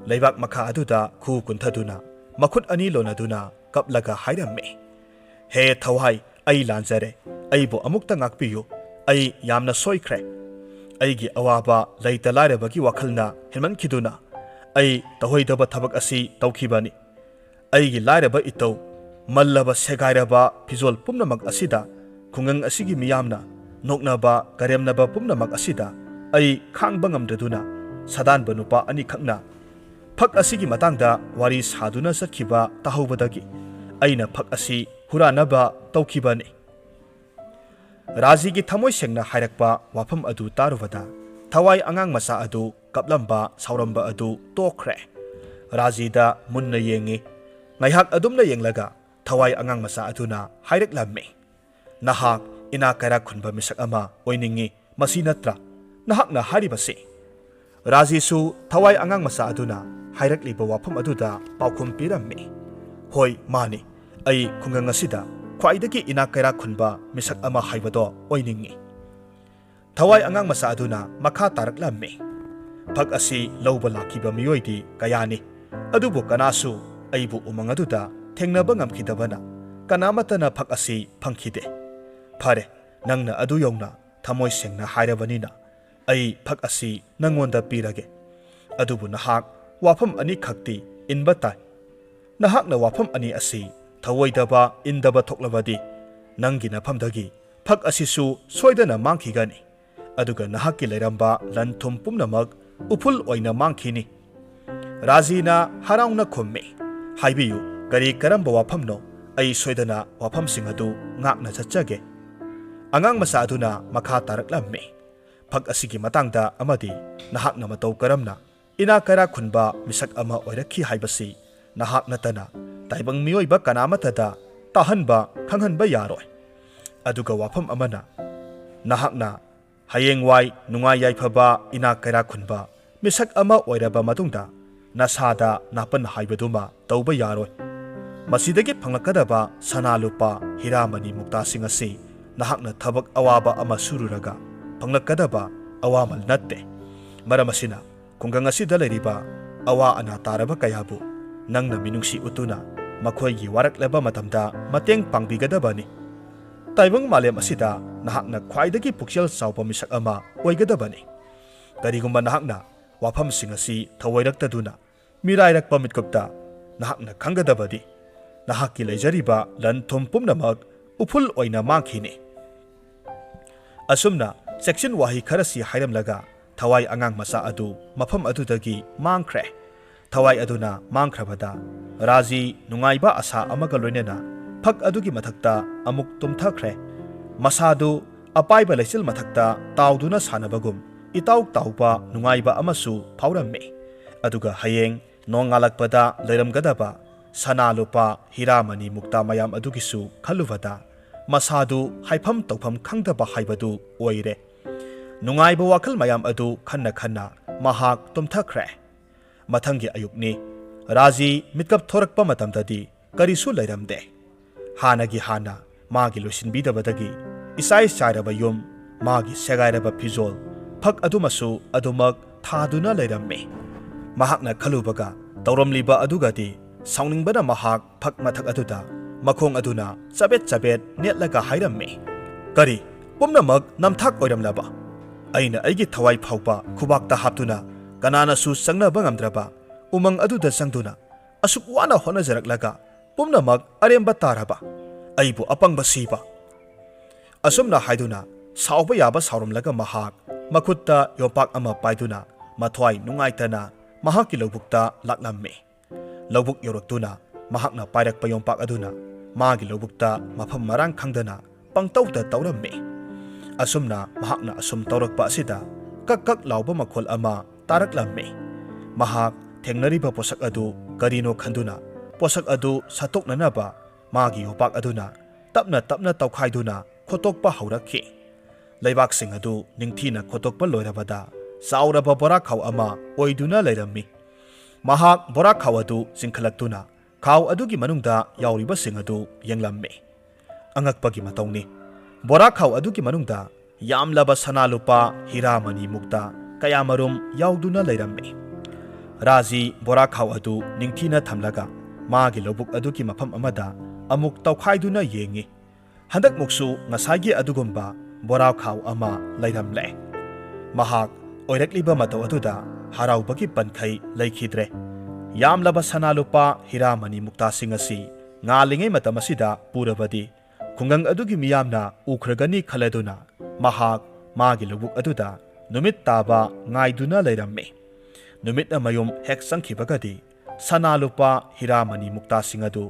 ꯂꯩꯕꯥꯛ ꯃꯈꯥ ꯑꯗꯨꯗ ꯈꯨ ꯀꯨꯟꯊꯗꯨꯅ ꯃꯈꯨꯠ ꯑꯅꯤ ꯂꯣꯟꯅꯗꯨꯅ ꯀꯞꯂꯒ ꯍꯥꯏꯔꯝꯃꯤ, "ꯍꯦ ꯊꯋꯥꯏ, "ꯑꯩ ꯂꯥꯟꯖꯔꯦ, ꯑꯩꯕꯨ ꯑꯃꯨꯛꯇ ꯉꯥꯛꯄꯤꯌꯨ, ꯑꯩ ꯌꯥꯝꯅ ꯁꯣꯏꯈ꯭ꯔꯦ꯫ ꯑꯩꯒꯤ ꯑꯋꯥꯕ ꯂꯩꯇ ꯂꯥꯏꯔꯕꯒꯤ ꯋꯥꯈꯜꯅ ꯍꯦꯟꯃꯟꯈꯤꯗꯨꯅ ꯑꯩ ꯇꯧꯍꯩꯗꯕ ꯊꯕꯛ ꯑꯁꯤ ꯇꯧꯈꯤꯕꯅꯤ꯫ ꯑꯩꯒꯤ ꯂꯥꯏꯔꯕ ꯏꯇꯧ, ꯃꯜꯂꯕ ꯁꯦꯒꯥꯏꯔꯕ ꯐꯤꯖꯣꯜ ꯄꯨꯝꯅꯃꯛ ꯑꯁꯤꯗ, ꯈꯨꯡꯒꯪ ꯑꯁꯤꯒꯤ ꯃꯤꯌꯥꯝꯅ ꯅꯣꯛꯅꯕ ꯀꯔꯦꯝꯅꯕ ꯄꯨꯝꯅꯃꯛ ꯑꯁꯤꯗ ꯑꯩ ꯈꯥꯡꯕ ꯉꯝꯗ꯭ꯔꯗꯨꯅ ꯁꯥꯗꯥꯟꯕ ꯅꯨꯄꯥ ꯑꯅꯤꯈꯛꯅ ꯐꯛ ꯑꯁꯤꯒꯤ ꯃꯇꯥꯡꯗ ꯋꯥꯔꯤ ꯁꯥꯗꯨꯅ ꯆꯠꯈꯤꯕ ꯇꯥꯍꯧꯕꯗꯒꯤ ꯑꯩꯅ ꯐꯛ ꯑꯁꯤ ꯍꯨꯔꯥꯟꯅꯕ ꯇꯧꯈꯤꯕꯅꯤ꯫" ꯔꯥꯖꯤꯒꯤ ꯊꯃꯣꯏ ꯁꯦꯡꯅ ꯍꯥꯏꯔꯛꯄ ꯋꯥꯐꯝ ꯑꯗꯨ ꯇꯥꯔꯨꯕꯗ ꯊꯋꯥꯏ ꯑꯉꯥꯡ ꯃꯆꯥ ꯑꯗꯨ ꯀꯞꯂꯝꯕ ꯁꯥꯎꯔꯝꯕ ꯑꯗꯨ ꯇꯣꯛꯈ꯭ꯔꯦ꯫ ꯔꯥꯖꯤꯗ ꯃꯨꯟꯅ ꯌꯦꯡꯉꯤ꯫ ꯉꯥꯏꯍꯥꯛ ꯑꯗꯨꯝꯅ ꯌꯦꯡꯂꯒ ꯊꯋꯥꯏ ꯑꯉꯥꯡ ꯃꯆꯥ ꯑꯗꯨꯅ ꯍꯥꯏꯔꯛꯂꯝꯃꯤ, "ꯅꯍꯥꯛ ꯏꯅꯥꯛ ꯀꯩꯔꯥꯛ ꯈꯨꯟꯕ ꯃꯤꯁꯛ ꯑꯃ ꯑꯣꯏꯅꯤꯡꯉꯤ, ꯃꯁꯤ ꯅꯠꯇ꯭ꯔꯥ ꯅꯍꯥꯛꯅ ꯍꯥꯏꯔꯤꯕꯁꯤ?" ꯔꯥꯖꯤꯁꯨ ꯊꯋꯥꯏ ꯑꯉꯥꯡ ꯃꯆꯥ ꯑꯗꯨꯅ ꯍꯥꯏꯔꯛꯂꯤꯕ ꯋꯥꯐꯝ ꯑꯗꯨꯗ ꯄꯥꯎꯈꯨꯝ ꯄꯤꯔꯝꯃꯤ, "ꯍꯣꯏ, ꯃꯥꯅꯤ꯫ ꯑꯩ ꯈꯨꯡꯒꯪ ꯑꯁꯤꯗ ꯈ꯭ꯋꯥꯏꯗꯒꯤ ꯏꯅꯥꯛ ꯀꯩꯔꯥꯛ ꯈꯨꯟꯕ ꯃꯤꯁꯛ ꯑꯃ ꯍꯥꯏꯕꯗꯣ ꯑꯣꯏꯅꯤꯡꯉꯤ꯫" ꯊꯋꯥꯏ ꯑꯉꯥꯡ ꯃꯆꯥ ꯑꯗꯨꯅ ꯃꯈꯥ ꯇꯥꯔꯛꯂꯝꯃꯤ, "ꯐꯛ ꯑꯁꯤ ꯂꯧꯕ ꯂꯥꯛꯈꯤꯕ ꯃꯤꯑꯣꯏꯗꯤ ꯀꯌꯥꯅꯤ, ꯑꯗꯨꯕꯨ ꯀꯅꯥꯁꯨ ꯑꯩꯕꯨ ꯎꯃꯪ ꯑꯗꯨꯗ ꯊꯦꯡꯅꯕ ꯉꯝꯈꯤꯗꯕꯅ ꯀꯅꯥꯃꯠꯇꯅ ꯐꯛ ꯑꯁꯤ ꯐꯪꯈꯤꯗꯦ꯫ ꯐꯔꯦ, ꯅꯪꯅ ꯑꯗꯨ ꯌꯧꯅ ꯊꯃꯣꯏ ꯁꯦꯡꯅ ꯍꯥꯏꯔꯕꯅꯤꯅ ꯑꯩ ꯐꯛ ꯑꯁꯤ ꯅꯪꯉꯣꯟꯗ ꯄꯤꯔꯒꯦ꯫ ꯑꯗꯨꯕꯨ ꯅꯍꯥꯛ ꯋꯥꯐꯝ ꯑꯅꯤꯈꯛꯇꯤ ꯏꯟꯕ ꯇꯥꯏ꯫ ꯅꯍꯥꯛꯅ ꯋꯥꯐꯝ ꯑꯅꯤ ꯑꯁꯤ ꯊꯧꯑꯣꯏꯗꯕ ꯏꯟꯗꯕ ꯊꯣꯛꯂꯕꯗꯤ ꯅꯪꯒꯤ ꯅꯐꯝꯗꯒꯤ ꯐꯛ ꯑꯁꯤꯁꯨ ꯁꯣꯏꯗꯅ ꯃꯥꯡꯈꯤꯒꯅꯤ꯫ ꯑꯗꯨꯒ ꯅꯍꯥꯛꯀꯤ ꯂꯩꯔꯝꯕ ꯂꯟ ꯊꯨꯝ ꯄꯨꯝꯅꯃꯛ ꯎꯐꯨꯜ ꯑꯣꯏꯅ ꯃꯥꯡꯈꯤꯅꯤ꯫" ꯔꯥꯖꯤꯅ ꯍꯔꯥꯎꯅ ꯈꯨꯝꯃꯤ, "ꯍꯥꯏꯕꯤꯌꯨ, ꯀꯔꯤ ꯀꯔꯝꯕ ꯋꯥꯐꯝꯅꯣ? ꯑꯩ ꯁꯣꯏꯗꯅ ꯋꯥꯐꯝꯁꯤꯡ ꯑꯗꯨ ꯉꯥꯛꯅ ꯆꯠꯆꯒꯦ꯫" ꯑꯉꯥꯡ ꯃꯆꯥ ꯑꯗꯨꯅ ꯃꯈꯥ ꯇꯥꯔꯛꯂꯝꯃꯤ, "ꯐꯛ ꯑꯁꯤꯒꯤ ꯃꯇꯥꯡꯗ ꯑꯃꯗꯤ ꯅꯍꯥꯛꯅ ꯃꯇꯧ ꯀꯔꯝꯅ ꯏꯅꯥꯛ ꯀꯩꯔꯥꯛ ꯈꯨꯟꯕ ꯃꯤꯁꯛ ꯑꯃ ꯑꯣꯏꯔꯛꯈꯤ ꯍꯥꯏꯕꯁꯤ ꯅꯍꯥꯛ ꯅꯠꯇꯅ ꯇꯥꯏꯕꯪ ꯃꯤꯑꯣꯏꯕ ꯀꯅꯥꯃꯠꯇꯗ ꯇꯥꯍꯟꯕ ꯈꯪꯍꯟꯕ ꯌꯥꯔꯣꯏ꯫ ꯑꯗꯨꯒ ꯋꯥꯐꯝ ꯑꯃꯅ, ꯅꯍꯥꯛꯅ ꯍꯌꯦꯡꯋꯥꯏ ꯅꯨꯡꯉꯥꯏ ꯌꯥꯏꯐꯕ ꯏꯅꯥꯛ ꯀꯩꯔꯥꯛ ꯈꯨꯟꯕ ꯃꯤꯁꯛ ꯑꯃ ꯑꯣꯏꯔꯕ ꯃꯇꯨꯡꯗ ꯅꯁꯥꯗ ꯅꯥꯄꯟ ꯍꯥꯏꯕꯗꯨꯃ ꯇꯧꯕ ꯌꯥꯔꯣꯏ꯫ ꯃꯁꯤꯗꯒꯤ ꯐꯪꯂꯛꯀꯗꯕ ꯁꯅꯥ ꯂꯨꯄꯥ, ꯍꯤꯔꯥꯃꯅꯤ ꯃꯨꯛꯇꯥꯁꯤꯡ ꯑꯁꯤ ꯅꯍꯥꯛꯅ ꯊꯕꯛ ꯑꯋꯥꯕ ꯑꯃ ꯁꯨꯔꯨꯔꯒ ꯐꯪꯂꯛꯀꯗꯕ ꯑꯋꯥꯃꯜ ꯅꯠꯇꯦ꯫ ꯃꯔꯝ ꯑꯁꯤꯅ ꯈꯨꯡꯒꯪ ꯑꯁꯤꯗ ꯂꯩꯔꯤꯕ ꯑꯋꯥ ꯑꯅꯥ ꯇꯥꯔꯕ ꯀꯌꯥꯕꯨ ꯅꯪꯅ ꯃꯤꯅꯨꯡꯁꯤ ꯎꯠꯇꯨꯅ ꯃꯈꯣꯏꯒꯤ ꯋꯥꯔꯛꯂꯕ ꯃꯇꯝꯗ ꯃꯇꯦꯡ ꯄꯥꯡꯕꯤꯒꯗꯕꯅꯤ꯫ ꯇꯥꯏꯕꯪ ꯃꯥꯂꯦꯝ ꯑꯁꯤꯗ ꯅꯍꯥꯛꯅ ꯈ꯭ꯋꯥꯏꯗꯒꯤ ꯄꯨꯛꯆꯦꯜ ꯆꯥꯎꯕ ꯃꯤꯁꯛ ꯑꯃ ꯑꯣꯏꯒꯗꯕꯅꯤ꯫ ꯀꯔꯤꯒꯨꯝꯕ ꯅꯍꯥꯛꯅ ꯋꯥꯐꯝꯁꯤꯡ ꯑꯁꯤ ꯊꯧꯑꯣꯏꯔꯛꯇꯗꯨꯅ ꯃꯤꯔꯥꯏꯔꯛꯄ ꯃꯤꯠꯀꯨꯞꯇ, ꯅꯍꯥꯛꯅ ꯈꯪꯒꯗꯕꯗꯤ ꯅꯍꯥꯛꯀꯤ ꯂꯩꯖꯔꯤꯕ ꯂꯟ ꯊꯨꯝ ꯄꯨꯝꯅꯃꯛ ꯎꯐꯨꯜ ꯑꯣꯏꯅ ꯃꯥꯡꯈꯤꯅꯤ꯫ ꯑꯁꯨꯝꯅ ꯆꯦꯛꯁꯤꯟ ꯋꯥꯍꯩ ꯈꯔꯁꯤ ꯍꯥꯏꯔꯝꯂꯒ ꯊꯋꯥꯏ ꯑꯉꯥꯡ ꯃꯆꯥ ꯑꯗꯨ ꯃꯐꯝ ꯑꯗꯨꯗꯒꯤ ꯃꯥꯡꯈ꯭ꯔꯦ꯫ ꯊꯋꯥꯏ ꯑꯗꯨꯅ ꯃꯥꯡꯈ꯭ꯔꯕꯗ ꯔꯥꯖꯤ ꯅꯨꯡꯉꯥꯏꯕ ꯑꯁꯥ ꯑꯃꯒ ꯂꯣꯏꯅꯅ ꯐꯛ ꯑꯗꯨꯒꯤ ꯃꯊꯛꯇ ꯑꯃꯨꯛ ꯇꯨꯝꯊꯈ꯭ꯔꯦ꯫ ꯃꯁꯥꯗꯨ ꯑꯄꯥꯏꯕ ꯂꯩꯆꯤꯜ ꯃꯊꯛꯇ ꯇꯥꯎꯗꯨꯅ ꯁꯥꯟꯅꯕꯒꯨꯝ ꯏꯇꯥꯎ ꯇꯥꯎꯕ ꯅꯨꯡꯉꯥꯏꯕ ꯑꯃꯁꯨ ꯐꯥꯎꯔꯝꯃꯤ꯫ ꯑꯗꯨꯒ ꯍꯌꯦꯡ ꯅꯣꯡꯉꯥꯜꯂꯛꯄꯗ ꯂꯩꯔꯝꯒꯗꯕ ꯁꯅꯥ ꯂꯨꯄꯥ, ꯍꯤꯔꯥ ꯃꯅꯤ ꯃꯨꯛꯇꯥ ꯃꯌꯥꯝ ꯑꯗꯨꯒꯤꯁꯨ ꯈꯜꯂꯨꯕꯗ ꯃꯁꯥꯗꯨ ꯍꯥꯏꯐꯝ ꯇꯧꯐꯝ ꯈꯪꯗꯕ ꯍꯥꯏꯕꯗꯨ ꯑꯣꯏꯔꯦ꯫ ꯅꯨꯡꯉꯥꯏꯕ ꯋꯥꯈꯜ ꯃꯌꯥꯝ ꯑꯗꯨ ꯈꯟꯅ ꯈꯟꯅ ꯃꯍꯥꯛ ꯇꯨꯝꯊꯈ꯭ꯔꯦ꯫ ꯃꯊꯪꯒꯤ ꯑꯌꯨꯛꯅꯤ꯫ ꯔꯥꯖꯤ ꯃꯤꯠꯀꯞ ꯊꯣꯔꯛꯄ ꯃꯇꯝꯗꯗꯤ ꯀꯔꯤꯁꯨ ꯂꯩꯔꯝꯗꯦ꯫ ꯍꯥꯟꯅꯒꯤ ꯍꯥꯟꯅ ꯃꯥꯒꯤ ꯂꯣꯏꯁꯤꯟꯕꯤꯗꯕꯗꯒꯤ ꯏꯆꯥꯏ ꯆꯥꯏꯔꯕ ꯌꯨꯝ, ꯃꯥꯒꯤ ꯁꯦꯒꯥꯏꯔꯕ ꯐꯤꯖꯣꯜ, ꯐꯛ ꯑꯗꯨꯃꯁꯨ ꯑꯗꯨꯃꯛ ꯊꯥꯗꯨꯅ ꯂꯩꯔꯝꯃꯤ꯫ ꯃꯍꯥꯛꯅ ꯈꯜꯂꯨꯕꯒ ꯇꯧꯔꯝꯂꯤꯕ ꯑꯗꯨꯒꯗꯤ ꯁꯥꯎꯅꯤꯡꯕꯅ ꯃꯍꯥꯛ ꯐꯛ ꯃꯊꯛ ꯑꯗꯨꯗ ꯃꯈꯣꯡ ꯑꯗꯨꯅ ꯆꯕꯦꯠ ꯆꯕꯦꯠ ꯅꯦꯠꯂꯒ ꯍꯥꯏꯔꯝꯃꯤ, "ꯀꯔꯤ? ꯄꯨꯝꯅꯃꯛ ꯅꯝꯊꯥꯛ ꯑꯣꯏꯔꯝꯂꯕ? ꯑꯩꯅ ꯑꯩꯒꯤ ꯊꯋꯥꯏ ꯐꯥꯎꯕ ꯈꯨꯕꯥꯛꯇ ꯍꯥꯞꯇꯨꯅ ꯀꯅꯥꯅꯁꯨ ꯆꯪꯅꯕ ꯉꯝꯗ꯭ꯔꯕ ꯎꯃꯪ ꯑꯗꯨꯗ ꯆꯪꯗꯨꯅ ꯑꯁꯨꯛ ꯋꯥꯅ ꯍꯣꯠꯅꯖꯔꯛꯂꯒ ꯄꯨꯝꯅꯃꯛ ꯑꯔꯦꯝꯕ ꯇꯥꯔꯕ? ꯑꯩꯕꯨ ꯑꯄꯪꯕ ꯁꯤꯕ!" ꯑꯁꯨꯝꯅ ꯍꯥꯏꯗꯨꯅ ꯁꯥꯎꯕ ꯌꯥꯕ ꯁꯥꯎꯔꯝꯂꯒ ꯃꯍꯥꯛ ꯃꯈꯨꯠꯇ ꯌꯣꯝꯄꯥꯛ ꯑꯃ ꯄꯥꯏꯗꯨꯅ ꯃꯊ꯭ꯋꯥꯏ ꯅꯨꯡꯉꯥꯏꯇꯅ ꯃꯍꯥꯛꯀꯤ ꯂꯧꯕꯨꯛꯇ ꯂꯥꯛꯂꯝꯃꯤ꯫ ꯂꯧꯕꯨꯛ ꯌꯧꯔꯛꯇꯨꯅ ꯃꯍꯥꯛꯅ ꯄꯥꯏꯔꯛꯄ ꯌꯣꯝꯄꯥꯛ ꯑꯗꯨꯅ ꯃꯥꯒꯤ ꯂꯧꯕꯨꯛꯇ ꯃꯐꯝ ꯃꯔꯥꯡ ꯈꯪꯗꯅ ꯄꯪꯇꯧꯗ ꯇꯧꯔꯝꯃꯤ꯫ ꯑꯁꯨꯝꯅ ꯃꯍꯥꯛꯅ ꯑꯁꯨꯝ ꯇꯧꯔꯛꯄ ꯑꯁꯤꯗ ꯀꯛ ꯀꯛ ꯂꯥꯎꯕ ꯃꯈꯣꯜ ꯑꯃ ꯇꯥꯔꯛꯂꯝꯃꯤ꯫ ꯃꯍꯥꯛ ꯊꯦꯡꯅꯔꯤꯕ ꯄꯣꯠꯁꯛ ꯑꯗꯨ ꯀꯔꯤꯅꯣ ꯈꯟꯗꯨꯅ ꯄꯣꯠꯁꯛ ꯑꯗꯨ ꯁꯠꯇꯣꯛꯅꯅꯕ ꯃꯥꯒꯤ ꯌꯣꯄꯥꯛ ꯑꯗꯨꯅ ꯇꯞꯅ ꯇꯞꯅ ꯇꯧꯈꯥꯏꯗꯨꯅ ꯈꯣꯠꯇꯣꯛꯄ ꯍꯧꯔꯛꯈꯤ꯫ ꯂꯩꯕꯥꯛꯁꯤꯡ ꯑꯗꯨ ꯅꯤꯡꯊꯤꯅ ꯈꯣꯠꯇꯣꯛꯄ ꯂꯣꯏꯔꯕꯗ ꯆꯥꯎꯔꯕ ꯕꯣꯔꯥꯈꯥꯎ ꯑꯃ ꯑꯣꯏꯗꯨꯅ ꯂꯩꯔꯝꯃꯤ꯫ ꯃꯍꯥꯛ ꯕꯣꯔꯥꯈꯥꯎ ꯑꯗꯨ ꯆꯤꯡꯈꯠꯂꯛꯇꯨꯅ ꯈꯥꯎ ꯑꯗꯨꯒꯤ ꯃꯅꯨꯡꯗ ꯌꯥꯎꯔꯤꯕꯁꯤꯡ ꯑꯗꯨ ꯌꯦꯡꯂꯝꯃꯤ꯫ ꯑꯉꯛꯄꯒꯤ ꯃꯇꯧꯅꯤ, ꯕꯣꯔꯥꯈꯥꯎ ꯑꯗꯨꯒꯤ ꯃꯅꯨꯡꯗ ꯌꯥꯝꯂꯕ ꯁꯅꯥ ꯂꯨꯄꯥ, ꯍꯤꯔꯥ ꯃꯅꯤ ꯃꯨꯛꯇ ꯀꯌꯥꯃꯔꯨꯝ ꯌꯥꯎꯗꯨꯅ ꯂꯩꯔꯝꯃꯤ꯫ ꯔꯥꯖꯤ ꯕꯣꯔꯥꯈꯥꯎ ꯑꯗꯨ ꯅꯤꯡꯊꯤꯅ ꯊꯝꯂꯒ ꯃꯥꯒꯤ ꯂꯧꯕꯨꯛ ꯑꯗꯨꯒꯤ ꯃꯐꯝ ꯑꯃꯗ ꯑꯃꯨꯛ ꯇꯧꯈꯥꯏꯗꯨꯅ ꯌꯦꯡꯉꯤ꯫ ꯍꯟꯗꯛꯃꯨꯛꯁꯨ ꯉꯁꯥꯏꯒꯤ ꯑꯗꯨꯒꯨꯝꯕ ꯕꯣꯔꯥꯈꯥꯎ ꯑꯃ ꯂꯩꯔꯝꯂꯦ꯫ ꯃꯍꯥꯛ ꯑꯣꯏꯔꯛꯂꯤꯕ ꯃꯇꯧ ꯑꯗꯨꯗ ꯍꯔꯥꯎꯕꯒꯤ ꯄꯟꯈꯩ ꯂꯩꯈꯤꯗ꯭ꯔꯦ꯫ ꯌꯥꯝꯂꯕ ꯁꯅꯥ ꯂꯨꯄꯥ ꯍꯤꯔꯥ ꯃꯅꯤ ꯃꯨꯛꯇꯥꯁꯤꯡ ꯑꯁꯤ ꯉꯥꯜꯂꯤꯉꯩ ꯃꯇꯝ ꯑꯁꯤꯗ ꯄꯨꯔꯕꯗꯤ ꯈꯨꯡꯒꯪ ꯑꯗꯨꯒꯤ ꯃꯤꯌꯥꯝꯅ ꯎꯈ꯭ꯔꯒꯅꯤ ꯈꯜꯂꯗꯨꯅ ꯃꯍꯥꯛ ꯃꯥꯒꯤ ꯂꯧꯕꯨꯛ ꯑꯗꯨꯗ ꯅꯨꯃꯤꯠ ꯇꯥꯕ ꯉꯥꯏꯗꯨꯅ ꯂꯩꯔꯝꯃꯤ꯫ ꯅꯨꯃꯤꯠꯅ ꯃꯌꯨꯝ ꯍꯦꯛ ꯆꯪꯈꯤꯕꯒꯗꯤ ꯁꯅꯥ ꯂꯨꯄꯥ ꯍꯤꯔꯥ ꯃꯅꯤ ꯃꯨꯛꯇꯥꯁꯤꯡ ꯑꯗꯨ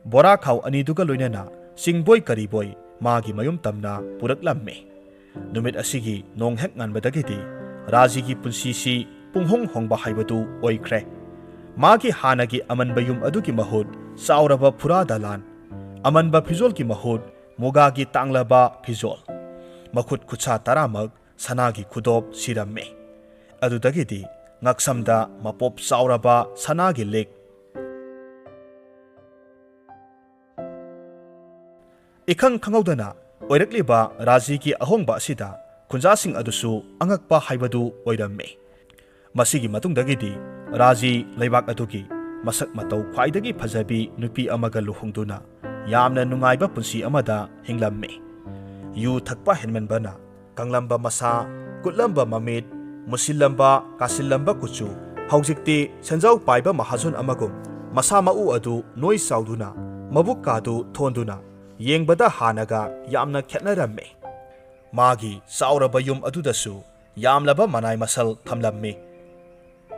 ꯕꯣꯔꯥꯈꯥꯎ ꯑꯅꯤꯗꯨꯒ ꯂꯣꯏꯅꯅ ꯆꯤꯡꯕꯣꯏ ꯀꯔꯤꯕꯣꯏ ꯃꯥꯒꯤ ꯃꯌꯨꯝ ꯇꯝꯅ ꯄꯨꯔꯛꯂꯝꯃꯤ꯫ ꯅꯨꯃꯤꯠ ꯑꯁꯤꯒꯤ ꯅꯣꯡ ꯍꯦꯛ ꯉꯥꯟꯕꯗꯒꯤꯗꯤ ꯔꯥꯖꯤꯒꯤ ꯄꯨꯟꯁꯤꯁꯤ ꯄꯨꯡꯍꯣꯡ ꯍꯣꯡꯕ ꯍꯥꯏꯕꯗꯨ ꯑꯣꯏꯈ꯭ꯔꯦ꯫ ꯃꯥꯒꯤ ꯍꯥꯟꯅꯒꯤ ꯑꯃꯟꯕ ꯌꯨꯝ ꯑꯗꯨꯒꯤ ꯃꯍꯨꯠ ꯆꯥꯎꯔꯕ ꯐꯨꯔꯥ ꯗꯂꯥꯟ, ꯑꯃꯟꯕ ꯐꯤꯖꯣꯜꯒꯤ ꯃꯍꯨꯠ ꯃꯨꯒꯥꯒꯤ ꯇꯥꯡꯂꯕ ꯐꯤꯖꯣꯜ, ꯃꯈꯨꯠ ꯈꯨꯠꯁꯥ ꯇꯔꯥꯃꯛ ꯁꯅꯥꯒꯤ ꯈꯨꯗꯣꯞ ꯁꯤꯔꯝꯃꯤ꯫ ꯑꯗꯨꯗꯒꯤꯗꯤ ꯉꯛꯁꯝꯗ ꯃꯄꯣꯞ ꯆꯥꯎꯔꯕ ꯁꯅꯥꯒꯤ ꯂꯤꯛ, ꯏꯈꯪ ꯈꯪꯍꯧꯗꯅ ꯑꯣꯏꯔꯛꯂꯤꯕ ꯔꯥꯖꯤꯒꯤ ꯑꯍꯣꯡꯕ ꯑꯁꯤꯗ ꯈꯨꯟꯖꯥꯁꯤꯡ ꯑꯗꯨꯁꯨ ꯑꯉꯛꯄ ꯍꯥꯏꯕꯗꯨ ꯑꯣꯏꯔꯝꯃꯤ꯫ ꯃꯁꯤꯒꯤ ꯃꯇꯨꯡꯗꯒꯤꯗꯤ ꯔꯥꯖꯤ ꯂꯩꯕꯥꯛ ꯑꯗꯨꯒꯤ ꯃꯁꯛ ꯃꯇꯧ ꯈ꯭ꯋꯥꯏꯗꯒꯤ ꯐꯖꯕꯤ ꯅꯨꯄꯤ ꯑꯃꯒ ꯂꯨꯍꯣꯡꯗꯨꯅ ꯌꯥꯝꯅ ꯅꯨꯡꯉꯥꯏꯕ ꯄꯨꯟꯁꯤ ꯑꯃꯗ ꯍꯤꯡꯂꯝꯃꯤ꯫ ꯌꯨ ꯊꯛꯄ ꯍꯦꯟꯃꯟꯕꯅ ꯀꯪꯂꯝꯕ ꯃꯁꯥ, ꯀꯨꯠꯂꯝꯕ ꯃꯃꯤꯠ, ꯃꯨꯁꯤꯜꯂꯝꯕ, ꯀꯥꯁꯤꯜꯂꯝꯕ ꯀꯨꯆꯨ, ꯍꯧꯖꯤꯛꯇꯤ ꯁꯦꯟꯖꯥꯎ ꯄꯥꯏꯕ ꯃꯍꯥꯖꯣꯟ ꯑꯃꯒꯨꯝ ꯃꯁꯥ ꯃꯎ ꯑꯗꯨ ꯅꯣꯏ ꯆꯥꯎꯗꯨꯅ, ꯃꯕꯨꯛ ꯀꯥꯗꯨ ꯊꯣꯟꯗꯨꯅ, ꯌꯦꯡꯕꯗ ꯍꯥꯟꯅꯒ ꯌꯥꯝꯅ ꯈꯦꯠꯅꯔꯝꯃꯤ꯫ ꯃꯥꯒꯤ ꯆꯥꯎꯔꯕ ꯌꯨꯝ ꯑꯗꯨꯗꯁꯨ ꯌꯥꯝꯂꯕ ꯃꯅꯥꯏ ꯃꯁꯜ ꯊꯝꯂꯝꯃꯤ꯫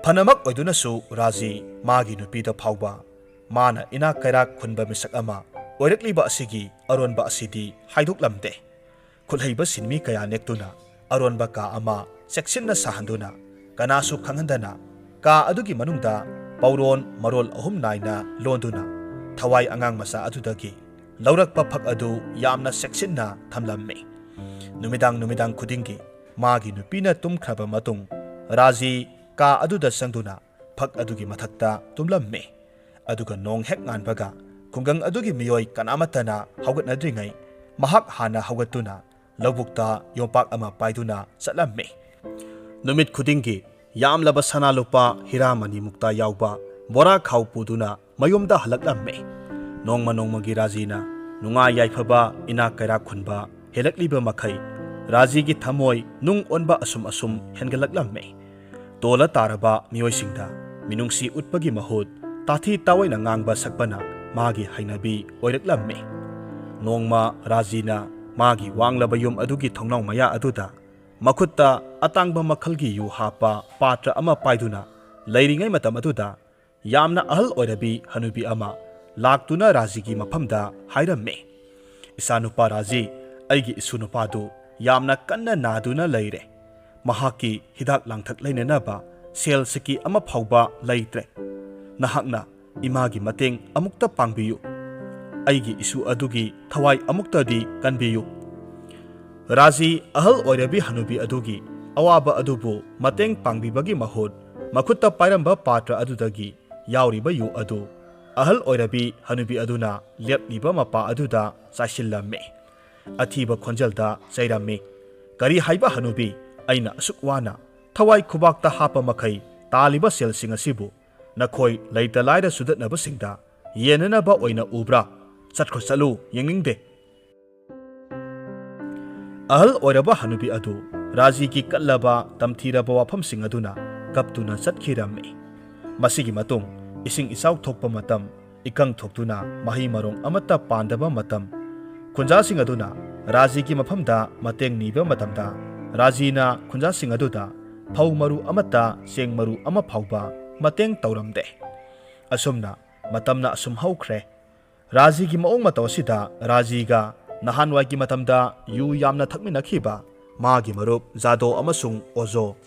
ꯐꯅꯃꯛ ꯑꯣꯏꯗꯨꯅꯁꯨ ꯔꯥꯖꯤ ꯃꯥꯒꯤ ꯅꯨꯄꯤꯗ ꯐꯥꯎꯕ ꯃꯥꯅ ꯏꯅꯥꯛ ꯀꯩꯔꯥꯛ ꯈꯨꯟꯕ ꯃꯤꯁꯛ ꯑꯃ ꯑꯣꯏꯔꯛꯂꯤꯕ ꯑꯁꯤꯒꯤ ꯑꯔꯣꯟꯕ ꯑꯁꯤꯗꯤ ꯍꯥꯏꯗꯣꯛꯂꯝꯗꯦ꯫ ꯈꯨꯠꯍꯩꯕ ꯁꯤꯟꯃꯤ ꯀꯌꯥ ꯅꯦꯛꯇꯨꯅ ꯑꯔꯣꯟꯕ ꯀꯥ ꯑꯃ ꯆꯦꯛꯁꯤꯟꯅ ꯁꯥꯍꯟꯗꯨꯅ ꯀꯅꯥꯁꯨ ꯈꯪꯍꯟꯗꯅ ꯀꯥ ꯑꯗꯨꯒꯤ ꯃꯅꯨꯡꯗ ꯄꯧꯔꯣꯟ ꯃꯔꯣꯜ ꯑꯍꯨꯝ ꯅꯥꯏꯅ ꯂꯣꯟꯗꯨꯅ ꯊꯋꯥꯏ ꯑꯉꯥꯡ ꯃꯆꯥ ꯑꯗꯨꯗꯒꯤ ꯂꯧꯔꯛꯄ ꯐꯛ ꯑꯗꯨ ꯌꯥꯝꯅ ꯆꯦꯛꯁꯤꯟꯅ ꯊꯝꯂꯝꯃꯤ꯫ ꯅꯨꯃꯤꯗꯥꯡ ꯅꯨꯃꯤꯗꯥꯡ ꯈꯨꯗꯤꯡꯒꯤ ꯃꯥꯒꯤ ꯅꯨꯄꯤꯅ ꯇꯨꯝꯈ꯭ꯔꯕ ꯃꯇꯨꯡ ꯔꯥꯖꯤ ꯀꯥ ꯑꯗꯨꯗ ꯆꯪꯗꯨꯅ ꯐꯛ ꯑꯗꯨꯒꯤ ꯃꯊꯛꯇ ꯇꯨꯝꯂꯝꯃꯤ꯫ ꯑꯗꯨꯒ ꯅꯣꯡ ꯍꯦꯛ ꯉꯥꯟꯕꯒ ꯈꯨꯡꯒꯪ ꯑꯗꯨꯒꯤ ꯃꯤꯑꯣꯏ ꯀꯅꯥꯃꯠꯇꯅ ꯍꯧꯒꯠꯅꯗ꯭ꯔꯤꯉꯩ ꯃꯍꯥꯛ ꯍꯥꯟꯅ ꯍꯧꯒꯠꯇꯨꯅ ꯂꯧꯕꯨꯛꯇ ꯌꯣꯝꯄꯥꯛ ꯑꯃ ꯄꯥꯏꯗꯨꯅ ꯆꯠꯂꯝꯃꯤ꯫ ꯅꯨꯃꯤꯠ ꯈꯨꯗꯤꯡꯒꯤ ꯌꯥꯝꯂꯕ ꯁꯅꯥ ꯂꯨꯄꯥ ꯍꯤꯔꯥ ꯃꯅꯤ ꯃꯨꯛꯇꯥ ꯌꯥꯎꯕ ꯕꯣꯔꯥ ꯈꯥꯎ ꯄꯨꯗꯨꯅ ꯃꯌꯨꯝꯗ ꯍꯜꯂꯛꯂꯝꯃꯤ꯫ ꯅꯣꯡꯃ ꯅꯣꯡꯃꯒꯤ ꯔꯥꯖꯤꯅ ꯅꯨꯡꯉꯥꯏ ꯌꯥꯏꯐꯕ, ꯏꯅꯥꯛ ꯀꯩꯔꯥꯛ ꯈꯨꯟꯕ ꯍꯦꯜꯂꯛꯂꯤꯕ ꯃꯈꯩ ꯔꯥꯖꯤꯒꯤ ꯊꯃꯣꯏ ꯅꯨꯡ ꯑꯣꯟꯕ ꯑꯁꯨꯝ ꯑꯁꯨꯝ ꯍꯦꯟꯒꯠꯂꯛꯂꯝꯃꯤ꯫ ꯇꯣꯜꯂ ꯇꯥꯔꯕ ꯃꯤꯑꯣꯏꯁꯤꯡꯗ ꯃꯤꯅꯨꯡꯁꯤ ꯎꯠꯄꯒꯤ ꯃꯍꯨꯠ ꯇꯥꯊꯤ ꯇꯥꯑꯣꯏꯅ ꯉꯥꯡꯕ ꯁꯛꯄꯅ ꯃꯥꯒꯤ ꯍꯩꯅꯕꯤ ꯑꯣꯏꯔꯛꯂꯝꯃꯤ꯫ ꯅꯣꯡꯃ ꯔꯥꯖꯤꯅ ꯃꯥꯒꯤ ꯋꯥꯡꯂꯕ ꯌꯨꯝ ꯑꯗꯨꯒꯤ ꯊꯣꯡꯅꯥꯎ ꯃꯌꯥ ꯑꯗꯨꯗ ꯃꯈꯨꯠꯇ ꯑꯇꯥꯡꯕ ꯃꯈꯜꯒꯤ ꯌꯨ ꯍꯥꯞꯄ ꯄꯥꯇ꯭ꯔ ꯑꯃ ꯄꯥꯏꯗꯨꯅ ꯂꯩꯔꯤꯉꯩ ꯃꯇꯝ ꯑꯗꯨꯗ ꯌꯥꯝꯅ ꯑꯍꯜ ꯑꯣꯏꯔꯕꯤ ꯍꯅꯨꯕꯤ ꯑꯃ ꯂꯥꯛꯇꯨꯅ ꯔꯥꯖꯤꯒꯤ ꯃꯐꯝꯗ ꯍꯥꯏꯔꯝꯃꯤ, "ꯏꯆꯥꯅꯨꯄꯥ ꯔꯥꯖꯤ, ꯑꯩꯒꯤ ꯏꯁꯨ ꯅꯨꯄꯥꯗꯨ ꯌꯥꯝꯅ ꯀꯟꯅ ꯅꯥꯗꯨꯅ ꯂꯩꯔꯦ꯫ ꯃꯍꯥꯛꯀꯤ ꯍꯤꯗꯥꯛ ꯂꯥꯡꯊꯛ ꯂꯩꯅꯅꯕ ꯁꯦꯜ ꯁꯤꯀꯤ ꯑꯃ ꯐꯥꯎꯕ ꯂꯩꯇ꯭ꯔꯦ꯫ ꯅꯍꯥꯛꯅ ꯏꯃꯥꯒꯤ ꯃꯇꯦꯡ ꯑꯃꯨꯛꯇ ꯄꯥꯡꯕꯤꯌꯨ꯫ ꯑꯩꯒꯤ ꯏꯁꯨ ꯑꯗꯨꯒꯤ ꯊꯋꯥꯏ ꯑꯃꯨꯛꯇꯗꯤ ꯀꯟꯕꯤꯌꯨ꯫" ꯔꯥꯖꯤ ꯑꯍꯜ ꯑꯣꯏꯔꯕꯤ ꯍꯅꯨꯕꯤ ꯑꯗꯨꯒꯤ ꯑꯋꯥꯕ ꯑꯗꯨꯕꯨ ꯃꯇꯦꯡ ꯄꯥꯡꯕꯤꯕꯒꯤ ꯃꯍꯨꯠ ꯃꯈꯨꯠꯇ ꯄꯥꯏꯔꯝꯕ ꯄꯥꯇ꯭ꯔ ꯑꯗꯨꯗꯒꯤ ꯌꯥꯎꯔꯤꯕ ꯌꯨ ꯑꯗꯨ ꯑꯍꯜ ꯑꯣꯏꯔꯕꯤ ꯍꯅꯨꯕꯤ ꯑꯗꯨꯅ ꯂꯦꯞꯂꯤꯕ ꯃꯄꯥ ꯑꯗꯨꯗ ꯆꯥꯏꯁꯤꯜꯂꯝꯃꯤ꯫ ꯑꯊꯤꯕ ꯈꯣꯟꯖꯦꯜꯗ ꯆꯩꯔꯝꯃꯤ, "ꯀꯔꯤ ꯍꯥꯏꯕ ꯍꯅꯨꯕꯤ? ꯑꯩꯅ ꯑꯁꯨꯛ ꯋꯥꯅ ꯊꯋꯥꯏ ꯈꯨꯕꯥꯛꯇ ꯍꯥꯞꯄ ꯃꯈꯩ ꯇꯥꯜꯂꯤꯕ ꯁꯦꯜꯁꯤꯡ ꯑꯁꯤꯕꯨ ꯅꯈꯣꯏ ꯂꯩꯇ ꯂꯥꯏꯔ ꯁꯨꯗꯠꯅꯕꯁꯤꯡꯗ ꯌꯦꯟꯅꯅꯕ ꯑꯣꯏꯅ ꯎꯕ꯭ꯔꯥ? ꯆꯠꯈ꯭ꯔꯣ, ꯆꯠꯂꯨ, ꯌꯦꯡꯅꯤꯡꯗꯦ꯫" ꯑꯍꯜ ꯑꯣꯏꯔꯕ ꯍꯅꯨꯕꯤ ꯑꯗꯨ ꯔꯥꯖꯤꯒꯤ ꯀꯠꯂꯕ ꯇꯝꯊꯤꯔꯕ ꯋꯥꯐꯝꯁꯤꯡ ꯑꯗꯨꯅ ꯀꯞꯇꯨꯅ ꯆꯠꯈꯤꯔꯝꯃꯤ꯫ ꯃꯁꯤꯒꯤ ꯃꯇꯨꯡ ꯏꯁꯤꯡ ꯏꯆꯥꯎ ꯊꯣꯛꯄ ꯃꯇꯝ, ꯏꯀꯪ ꯊꯣꯛꯇꯨꯅ ꯃꯍꯩ ꯃꯔꯣꯡ ꯑꯃꯠꯇ ꯄꯥꯟꯗꯕ ꯃꯇꯝ, ꯈꯨꯟꯖꯥꯁꯤꯡ ꯑꯗꯨꯅ ꯔꯥꯖꯤꯒꯤ ꯃꯐꯝꯗ ꯃꯇꯦꯡ ꯅꯤꯕ ꯃꯇꯝꯗ, ꯔꯥꯖꯤꯅ ꯈꯨꯟꯖꯥꯁꯤꯡ ꯑꯗꯨꯗ ꯐꯧ ꯃꯔꯨ ꯑꯃꯠꯇ, ꯆꯦꯡ ꯃꯔꯨ ꯑꯃ ꯐꯥꯎꯕ ꯃꯇꯦꯡ ꯇꯧꯔꯝꯗꯦ꯫ ꯑꯁꯨꯝꯅ ꯃꯇꯝꯅ ꯑꯁꯨꯝ ꯍꯧꯈ꯭ꯔꯦ꯫ ꯔꯥꯖꯤꯒꯤ ꯃꯑꯣꯡ ꯃꯇꯧ ꯑꯁꯤꯗ ꯔꯥꯖꯤꯒ ꯅꯍꯥꯟꯋꯥꯏꯒꯤ ꯃꯇꯝꯗ ꯌꯨ ꯌꯥꯝꯅ ꯊꯛꯃꯤꯟꯅꯈꯤꯕ ꯃꯥꯒꯤ ꯃꯔꯨꯞ ꯖꯥꯗꯣ ꯑꯃꯁꯨꯡ ꯑꯣꯖꯣ,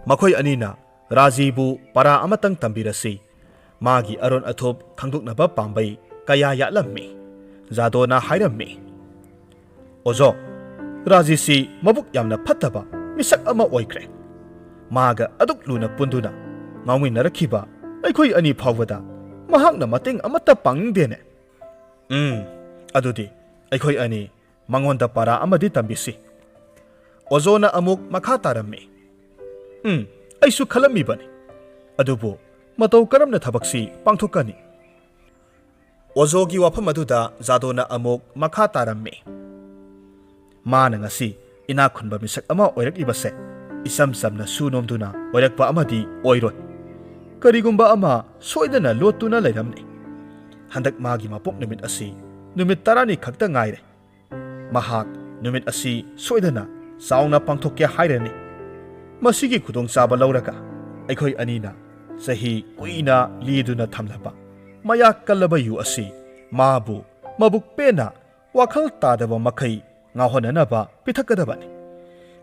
ꯃꯈꯣꯏ ꯑꯅꯤꯅ ꯔꯥꯖꯤꯕꯨ ꯄꯔꯥ ꯑꯃꯇꯪ ꯇꯝꯕꯤꯔꯁꯤ꯫ ꯃꯥꯒꯤ ꯑꯔꯣꯟ ꯑꯊꯨꯞ ꯈꯪꯗꯣꯛꯅꯕ ꯄꯥꯝꯕꯩ ꯀꯌꯥ ꯌꯥꯠꯂꯝꯃꯤ꯫ ꯖꯥꯗꯣꯅ ꯍꯥꯏꯔꯝꯃꯤ, "ꯑꯣꯖꯣ, ꯔꯥꯖꯤꯁꯤ ꯃꯕꯨꯛ ꯌꯥꯝꯅ ꯐꯠꯇꯕ ꯃꯤꯁꯛ ꯑꯃ ꯑꯣꯏꯈ꯭ꯔꯦ꯫ ꯃꯥꯒ ꯑꯗꯨꯛ ꯂꯨꯅ ꯄꯨꯟꯗꯨꯅ ꯉꯥꯎꯃꯤꯟꯅꯔꯛꯈꯤꯕ ꯑꯩꯈꯣꯏ ꯑꯅꯤ ꯐꯥꯎꯕꯗ ꯃꯍꯥꯛꯅ ꯃꯇꯦꯡ ꯑꯃꯠꯇ ꯄꯥꯡꯅꯤꯡꯗꯦꯅꯦ꯫ ꯎꯝ, ꯑꯗꯨꯗꯤ ꯑꯩꯈꯣꯏ ꯑꯅꯤ ꯃꯉꯣꯟꯗ ꯄꯔꯥ ꯑꯃꯗꯤ ꯇꯝꯕꯤꯁꯤ꯫" ꯑꯣꯖꯣꯅ ꯑꯃꯨꯛ ꯃꯈꯥ ꯇꯥꯔꯝꯃꯤ, "ꯎꯝ, ꯑꯩꯁꯨ ꯈꯜꯂꯝꯃꯤꯕꯅꯤ꯫ ꯑꯗꯨꯕꯨ ꯃꯇꯧ ꯀꯔꯝꯅ ꯊꯕꯛꯁꯤ ꯄꯥꯡꯊꯣꯛꯀꯅꯤ?" ꯑꯣꯖꯣꯒꯤ ꯋꯥꯐꯝ ꯑꯗꯨꯗ ꯖꯥꯗꯣꯅ ꯑꯃꯨꯛ ꯃꯈꯥ ꯇꯥꯔꯝꯃꯤ꯫ ꯃꯥꯅ ꯉꯁꯤ ꯏꯅꯥꯛ ꯈꯨꯟꯕ ꯃꯤꯁꯛ ꯑꯃ ꯑꯣꯏꯔꯛꯂꯤꯕꯁꯦ ꯏꯆꯝ ꯆꯝꯅ ꯁꯨ ꯅꯣꯝꯗꯨꯅ ꯑꯣꯏꯔꯛꯄ ꯑꯃꯗꯤ ꯑꯣꯏꯔꯣꯏ꯫ ꯀꯔꯤꯒꯨꯝꯕ ꯑꯃ ꯁꯣꯏꯗꯅ ꯂꯣꯠꯇꯨꯅ ꯂꯩꯔꯝꯅꯤ꯫ ꯍꯟꯗꯛ ꯃꯥꯒꯤ ꯃꯄꯣꯛ ꯅꯨꯃꯤꯠ ꯑꯁꯤ ꯅꯨꯃꯤꯠ ꯇꯔꯥꯅꯤ ꯈꯛꯇ ꯉꯥꯏꯔꯦ꯫ ꯃꯍꯥꯛ ꯅꯨꯃꯤꯠ ꯑꯁꯤ ꯁꯣꯏꯗꯅ ꯆꯥꯎꯅ ꯄꯥꯡꯊꯣꯛꯀꯦ ꯍꯥꯏꯔꯅꯤ꯫ ꯃꯁꯤꯒꯤ ꯈꯨꯗꯣꯡꯆꯥꯕ ꯂꯧꯔꯒ ꯑꯩꯈꯣꯏ ꯑꯅꯤꯅ ꯆꯍꯤ ꯀꯨꯏꯅ ꯂꯤꯗꯨꯅ ꯊꯝꯂꯕ ꯃꯌꯥ ꯀꯜꯂꯕ ꯌꯨ ꯑꯁꯤ ꯃꯥꯕꯨ ꯃꯕꯨꯛ ꯄꯦꯟꯅ ꯋꯥꯈꯜ ꯇꯥꯗꯕ ꯃꯈꯩ ꯉꯥꯎꯍꯟꯅꯅꯕ ꯄꯤꯊꯛꯀꯗꯕꯅꯤ꯫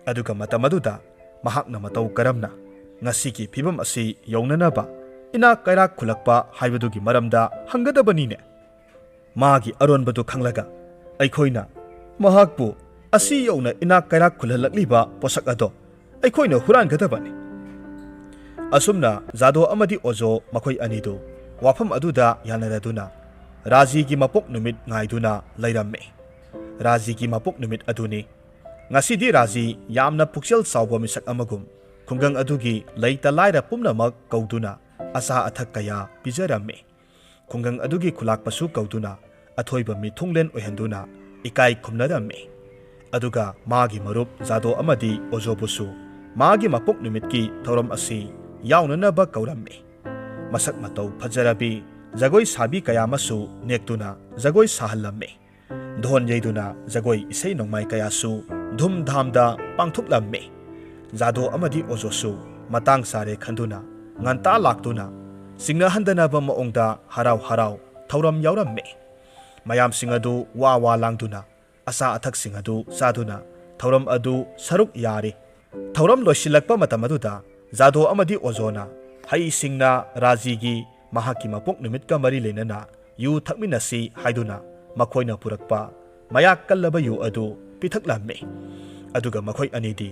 ꯑꯗꯨꯒ ꯃꯇꯝ ꯑꯗꯨꯗ ꯃꯍꯥꯛꯅ ꯃꯇꯧ ꯀꯔꯝꯅ ꯉꯁꯤꯒꯤ ꯐꯤꯚꯝ ꯑꯁꯤ ꯌꯧꯅꯅꯕ ꯏꯅꯥꯛ ꯀꯩꯔꯥꯛ ꯈꯨꯜꯂꯛꯄ ꯍꯥꯏꯕꯗꯨꯒꯤ ꯃꯔꯝꯗ ꯍꯪꯒꯗꯕꯅꯤꯅꯦ꯫ ꯃꯥꯒꯤ ꯑꯔꯣꯟꯕꯗꯨ ꯈꯪꯂꯒ ꯑꯩꯈꯣꯏꯅ ꯃꯍꯥꯛꯄꯨ ꯑꯁꯤ ꯌꯧꯅ ꯏꯅꯥꯛ ꯀꯩꯔꯥꯛ ꯈꯨꯜꯍꯜꯂꯛꯂꯤꯕ ꯄꯣꯠꯁꯛ ꯑꯗꯣ ꯑꯩꯈꯣꯏꯅ ꯍꯨꯔꯥꯟꯒꯗꯕꯅꯤ꯫ ꯑꯁꯨꯝꯅ ꯖꯥꯗꯣ ꯑꯃꯗꯤ ꯑꯣꯖꯣ ꯃꯈꯣꯏ ꯑꯅꯤꯗꯨ ꯋꯥꯐꯝ ꯑꯗꯨꯗ ꯌꯥꯅꯔꯗꯨꯅ ꯔꯥꯖꯤꯒꯤ ꯃꯄꯣꯛ ꯅꯨꯃꯤꯠ ꯉꯥꯏꯗꯨꯅ ꯂꯩꯔꯝꯃꯤ꯫ ꯔꯥꯖꯤꯒꯤ ꯃꯄꯣꯛ ꯅꯨꯃꯤꯠ ꯑꯗꯨꯅꯤ꯫ ꯉꯁꯤꯗꯤ ꯔꯥꯖꯤ ꯌꯥꯝꯅ ꯄꯨꯛꯆꯦꯜ ꯆꯥꯎꯕ ꯃꯤꯁꯛ ꯑꯃꯒꯨꯝ ꯈꯨꯡꯒꯪ ꯑꯗꯨꯒꯤ ꯂꯩꯇ ꯂꯥꯏꯔ ꯄꯨꯝꯅꯃꯛ ꯀꯧꯗꯨꯅ ꯑꯆꯥ ꯑꯊꯛ ꯀꯌꯥ ꯄꯤꯖꯔꯝꯃꯤ꯫ ꯈꯨꯡꯒꯪ ꯑꯗꯨꯒꯤ ꯈꯨꯂꯥꯛꯄꯁꯨ ꯀꯧꯗꯨꯅ ꯑꯊꯣꯏꯕ ꯃꯤꯊꯨꯡꯂꯦꯟ ꯑꯣꯏꯍꯟꯗꯨꯅ ꯏꯀꯥꯏ ꯈꯨꯝꯅꯔꯝꯃꯤ꯫ ꯑꯗꯨꯒ ꯃꯥꯒꯤ ꯃꯔꯨꯞ ꯖꯥꯗꯣ ꯑꯃꯗꯤ ꯑꯣꯖꯣꯕꯨꯁꯨ ꯃꯥꯒꯤ ꯃꯄꯣꯛ ꯅꯨꯃꯤꯠꯀꯤ ꯊꯧꯔꯝ ꯑꯁꯤ ꯌꯥꯎꯅꯅꯕ ꯀꯧꯔꯝꯃꯤ꯫ ꯃꯁꯛ ꯃꯇꯧ ꯐꯖꯔꯕꯤ ꯖꯒꯣꯏ ꯁꯥꯕꯤ ꯀꯌꯥ ꯑꯃꯁꯨ ꯅꯦꯛꯇꯨꯅ ꯖꯒꯣꯏ ꯁꯥꯍꯜꯂꯝꯃꯤ꯫ ꯙꯣꯟ ꯌꯩꯗꯨꯅ ꯖꯒꯣꯏ ꯏꯁꯩ ꯅꯣꯡꯃꯥꯏ ꯀꯌꯥꯁꯨ ꯙꯨꯝꯙꯥꯝꯗ ꯄꯥꯡꯊꯣꯛꯂꯝꯃꯤ꯫ ꯖꯥꯗꯣ ꯑꯃꯗꯤ ꯑꯣꯖꯣꯁꯨ ꯃꯇꯥꯡ ꯆꯥꯔꯦ ꯈꯟꯗꯨꯅ ꯉꯟꯇꯥ ꯂꯥꯛꯇꯨꯅ ꯆꯤꯡꯅꯍꯟꯗꯅꯕ ꯃꯑꯣꯡꯗ ꯍꯔꯥꯎ ꯍꯔꯥꯎ ꯊꯧꯔꯝ ꯌꯥꯎꯔꯝꯃꯤ꯫ ꯃꯌꯥꯝꯁꯤꯡ ꯑꯗꯨ ꯋꯥ ꯋꯥ ꯂꯥꯡꯗꯨꯅ ꯑꯆꯥ ꯑꯊꯛꯁꯤꯡ ꯑꯗꯨ ꯆꯥꯗꯨꯅ ꯊꯧꯔꯝ ꯑꯗꯨ ꯁꯔꯨꯛ ꯌꯥꯔꯤ꯫ ꯊꯧꯔꯝ ꯂꯣꯏꯁꯤꯜꯂꯛꯄ ꯃꯇꯝ ꯑꯗꯨꯗ ꯖꯥꯗꯣ ꯑꯃꯗꯤ ꯑꯣꯖꯣꯅ ꯍꯩꯁꯤꯡꯅ ꯔꯥꯖꯤꯒꯤ ꯃꯍꯥꯛꯀꯤ ꯃꯄꯣꯛ ꯅꯨꯃꯤꯠꯀ ꯃꯔꯤ ꯂꯩꯅꯅ ꯌꯨ ꯊꯛꯃꯤꯟꯅꯁꯤ ꯍꯥꯏꯗꯨꯅ ꯃꯈꯣꯏꯅ ꯄꯨꯔꯛꯄ ꯃꯌꯥꯛ ꯀꯜꯂꯕ ꯌꯨ ꯑꯗꯨ ꯄꯤꯊꯛꯂꯝꯃꯤ꯫ ꯑꯗꯨꯒ ꯃꯈꯣꯏ ꯑꯅꯤꯗꯤ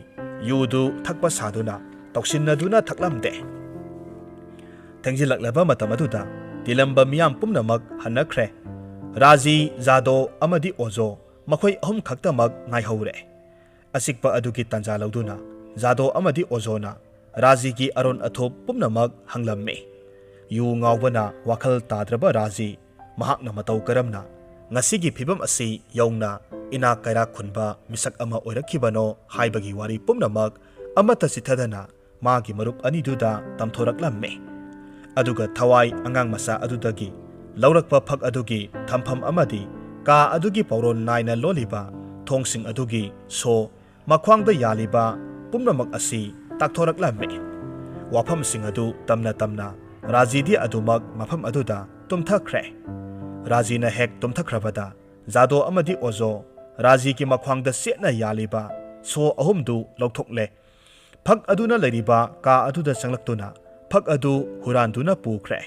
ꯌꯨꯗꯨ ꯊꯛꯄ ꯁꯥꯗꯨꯅ ꯇꯧꯁꯤꯟꯅꯗꯨꯅ ꯊꯛꯂꯝꯗꯦ꯫ ꯊꯦꯡꯖꯤꯜꯂꯛꯂꯕ ꯃꯇꯝ ꯑꯗꯨꯗ ꯇꯤꯜꯂꯝꯕ ꯃꯤꯌꯥꯝ ꯄꯨꯝꯅꯃꯛ ꯍꯟꯅꯈ꯭ꯔꯦ꯫ ꯔꯥꯖꯤ, ꯖꯥꯗꯣ ꯑꯃꯗꯤ ꯑꯣꯖꯣ ꯃꯈꯣꯏ ꯑꯍꯨꯝ ꯈꯛꯇꯃꯛ ꯉꯥꯏꯍꯧꯔꯦ꯫ ꯑꯆꯤꯛꯄ ꯑꯗꯨꯒꯤ ꯇꯥꯟꯖꯥ ꯂꯧꯗꯨꯅ ꯖꯥꯗꯣ ꯑꯃꯗꯤ ꯑꯣꯖꯣꯅ ꯔꯥꯖꯤꯒꯤ ꯑꯔꯣꯟ ꯑꯊꯨꯞ ꯄꯨꯝꯅꯃꯛ ꯍꯪꯂꯝꯃꯤ꯫ ꯌꯨ ꯉꯥꯎꯕꯅ ꯋꯥꯈꯜ ꯇꯥꯗ꯭ꯔꯕ ꯔꯥꯖꯤ ꯃꯍꯥꯛꯅ ꯃꯇꯧ ꯀꯔꯝꯅ ꯉꯁꯤꯒꯤ ꯐꯤꯚꯝ ꯑꯁꯤ ꯌꯧꯅ ꯏꯅꯥꯛ ꯀꯩꯔꯥꯛ ꯈꯨꯟꯕ ꯃꯤꯁꯛ ꯑꯃ ꯑꯣꯏꯔꯛꯈꯤꯕꯅꯣ ꯍꯥꯏꯕꯒꯤ ꯋꯥꯔꯤ ꯄꯨꯝꯅꯃꯛ ꯑꯃꯠꯇ ꯆꯤꯊꯗꯅ ꯃꯥꯒꯤ ꯃꯔꯨꯞ ꯑꯅꯤꯗꯨꯗ ꯇꯝꯊꯣꯔꯛꯂꯝꯃꯤ꯫ ꯑꯗꯨꯒ ꯊꯋꯥꯏ ꯑꯉꯥꯡ ꯃꯆꯥ ꯑꯗꯨꯗꯒꯤ ꯂꯧꯔꯛꯄ ꯐꯛ ꯑꯗꯨꯒꯤ ꯊꯝꯐꯝ ꯑꯃꯗꯤ ꯀꯥ ꯑꯗꯨꯒꯤ ꯄꯧꯔꯣꯟ ꯅꯥꯏꯅ ꯂꯣꯜꯂꯤꯕ ꯊꯣꯡꯁꯤꯡ ꯑꯗꯨꯒꯤ ꯁꯣ, ꯃꯈ꯭ꯋꯥꯡꯗ ꯌꯥꯜꯂꯤꯕ ꯄꯨꯝꯅꯃꯛ ꯑꯁꯤ ꯇꯥꯛꯊꯣꯔꯛꯂꯝꯃꯤ꯫ ꯋꯥꯐꯝꯁꯤꯡ ꯑꯗꯨ ꯇꯝꯅ ꯇꯝꯅ ꯔꯥꯖꯤꯗꯤ ꯑꯗꯨꯃꯛ ꯃꯐꯝ ꯑꯗꯨꯗ ꯇꯨꯝꯊꯈ꯭ꯔꯦ꯫ ꯔꯥꯖꯤꯅ ꯍꯦꯛ ꯇꯨꯝꯊꯈ꯭ꯔꯕꯗ ꯖꯥꯗꯣ ꯑꯃꯗꯤ ꯑꯣꯖꯣ ꯔꯥꯖꯤꯒꯤ ꯃꯈ꯭ꯋꯥꯡꯗ ꯆꯦꯠꯅ ꯌꯥꯜꯂꯤꯕ ꯁꯣ ꯑꯍꯨꯝꯗꯨ ꯂꯧꯊꯣꯛꯂꯦ꯫ ꯐꯛ ꯑꯗꯨꯅ ꯂꯩꯔꯤꯕ ꯀꯥ ꯑꯗꯨꯗ ꯆꯪꯂꯛꯇꯨꯅ ꯐꯛ ꯑꯗꯨ ꯍꯨꯔꯥꯟꯗꯨꯅ ꯄꯨꯈ꯭ꯔꯦ꯫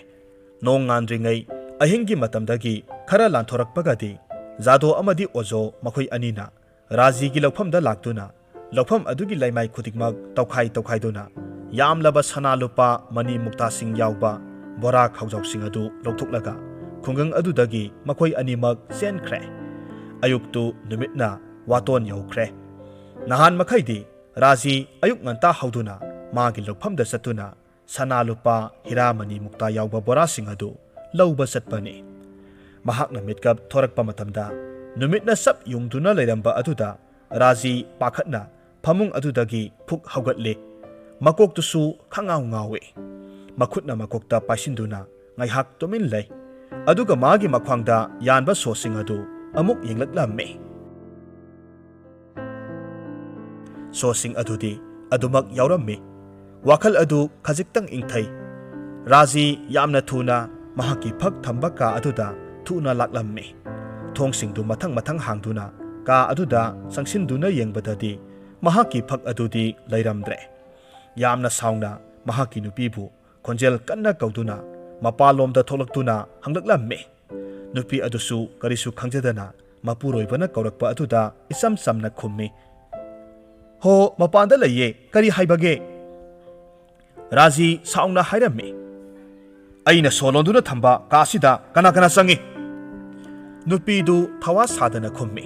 ꯅꯣꯡ ꯉꯥꯟꯗ꯭ꯔꯤꯉꯩ ꯑꯍꯤꯡꯒꯤ ꯃꯇꯝꯗꯒꯤ ꯈꯔ ꯂꯥꯟꯊꯣꯔꯛꯄꯒꯗꯤ ꯖꯥꯗꯣ ꯑꯃꯗꯤ ꯑꯣꯖꯣ ꯃꯈꯣꯏ ꯑꯅꯤꯅ ꯔꯥꯖꯤꯒꯤ ꯂꯧꯐꯝꯗ ꯂꯥꯛꯇꯨꯅ ꯂꯧꯐꯝ ꯑꯗꯨꯒꯤ ꯂꯩꯃꯥꯏ ꯈꯨꯗꯤꯡꯃꯛ ꯇꯧꯈꯥꯏ ꯇꯧꯈꯥꯏꯗꯨꯅ ꯌꯥꯝꯂꯕ ꯁꯅꯥ ꯂꯨꯄꯥ ꯃꯅꯤ ꯃꯨꯛꯇꯥꯁꯤꯡ ꯌꯥꯎꯕ ꯕꯣꯔꯥ ꯈꯥꯎꯖꯥꯎꯁꯤꯡ ꯑꯗꯨ ꯂꯧꯊꯣꯛꯂꯒ ꯈꯨꯡꯒꯪ ꯑꯗꯨꯗꯒꯤ ꯃꯈꯣꯏ ꯑꯅꯤꯃꯛ ꯆꯦꯟꯈ꯭ꯔꯦ꯫ ꯑꯌꯨꯛꯇꯨ ꯅꯨꯃꯤꯠꯅ ꯋꯥꯇꯣꯟ ꯌꯧꯈ꯭ꯔꯦ꯫ ꯅꯍꯥꯟ ꯃꯈꯩꯗꯤ ꯔꯥꯖꯤ ꯑꯌꯨꯛ ꯉꯟꯇꯥ ꯍꯧꯗꯨꯅ ꯃꯥꯒꯤ ꯂꯧꯐꯝꯗ ꯆꯠꯇꯨꯅ ꯁꯅꯥ ꯂꯨꯄꯥ ꯍꯤꯔꯥ ꯃꯅꯤ ꯃꯨꯛꯇꯥ ꯌꯥꯎꯕ ꯕꯣꯔꯥꯁꯤꯡ ꯑꯗꯨ ꯂꯧꯕ ꯆꯠꯄꯅꯤ꯫ ꯃꯍꯥꯛꯅ ꯃꯤꯠꯀꯞ ꯊꯣꯔꯛꯄ ꯃꯇꯝꯗ ꯅꯨꯃꯤꯠꯅ ꯆꯞ ꯌꯨꯡꯗꯨꯅ ꯂꯩꯔꯝꯕ ꯑꯗꯨꯗ ꯔꯥꯖꯤ ꯄꯥꯈꯠꯅ ꯐꯃꯨꯡ ꯑꯗꯨꯗꯒꯤ ꯐꯨꯛ ꯍꯧꯒꯠꯂꯤ꯫ ꯃꯀꯣꯛꯇꯨꯁꯨ ꯈꯉꯥꯎ ꯉꯥꯎꯏ꯫ ꯃꯈꯨꯠꯅ ꯃꯀꯣꯛꯇ ꯄꯥꯏꯁꯤꯟꯗꯨꯅ ꯉꯥꯏꯍꯥꯛ ꯇꯨꯃꯤꯟ ꯂꯩ꯫ ꯑꯗꯨꯒ ꯃꯥꯒꯤ ꯃꯈ꯭ꯋꯥꯡꯗ ꯌꯥꯟꯕ ꯁꯣꯁꯤꯡ ꯑꯗꯨ ꯑꯃꯨꯛ ꯌꯦꯡꯂꯛꯂꯝꯃꯤ꯫ ꯁꯣꯁꯤꯡ ꯑꯗꯨꯗꯤ ꯑꯗꯨꯃꯛ ꯌꯥꯎꯔꯝꯃꯤ꯫ ꯋꯥꯈꯜ ꯑꯗꯨ ꯈꯖꯤꯛꯇꯪ ꯏꯪꯊꯩ꯫ ꯔꯥꯖꯤ ꯌꯥꯝꯅ ꯊꯨꯅ ꯃꯍꯥꯛꯀꯤ ꯐꯛ ꯊꯝꯕ ꯀꯥ ꯑꯗꯨꯗ ꯊꯨꯅ ꯂꯥꯛꯂꯝꯃꯤ꯫ ꯊꯣꯡꯁꯤꯡꯗꯨ ꯃꯊꯪ ꯃꯊꯪ ꯍꯥꯡꯗꯨꯅ ꯀꯥ ꯑꯗꯨꯗ ꯆꯪꯁꯤꯟꯗꯨꯅ ꯌꯦꯡꯕꯗꯗꯤ ꯃꯍꯥꯛꯀꯤ ꯐꯛ ꯑꯗꯨꯗꯤ ꯂꯩꯔꯝꯗ꯭ꯔꯦ꯫ ꯌꯥꯝꯅ ꯁꯥꯎꯅ ꯃꯍꯥꯛꯀꯤ ꯅꯨꯄꯤꯕꯨ ꯈꯣꯟꯖꯦꯜ ꯀꯟꯅ ꯀꯧꯗꯨꯅ ꯃꯄꯥꯟꯂꯣꯝꯗ ꯊꯣꯛꯂꯛꯇꯨꯅ ꯍꯪꯂꯛꯂꯝꯃꯤ꯫ ꯅꯨꯄꯤ ꯑꯗꯨꯁꯨ ꯀꯔꯤꯁꯨ ꯈꯪꯖꯗꯅ ꯃꯄꯨꯔꯣꯏꯕꯅ ꯀꯧꯔꯛꯄ ꯑꯗꯨꯗ ꯏꯆꯝ ꯆꯝꯅ ꯈꯨꯝꯃꯤ, "ꯍꯣ, ꯃꯄꯥꯟꯗ ꯂꯩꯌꯦ, ꯀꯔꯤ ꯍꯥꯏꯕꯒꯦ?" ꯔꯥꯖꯤ ꯁꯥꯎꯅ ꯍꯥꯏꯔꯝꯃꯤ, "ꯑꯩꯅ ꯁꯣ ꯂꯣꯟꯗꯨꯅ ꯊꯝꯕ ꯀꯥꯁꯤꯗ ꯀꯅꯥ ꯀꯅꯥ ꯆꯪꯏ?" ꯅꯨꯄꯤꯗꯨ ꯊꯋꯥ ꯁꯥꯗꯅ ꯈꯨꯝꯃꯤ,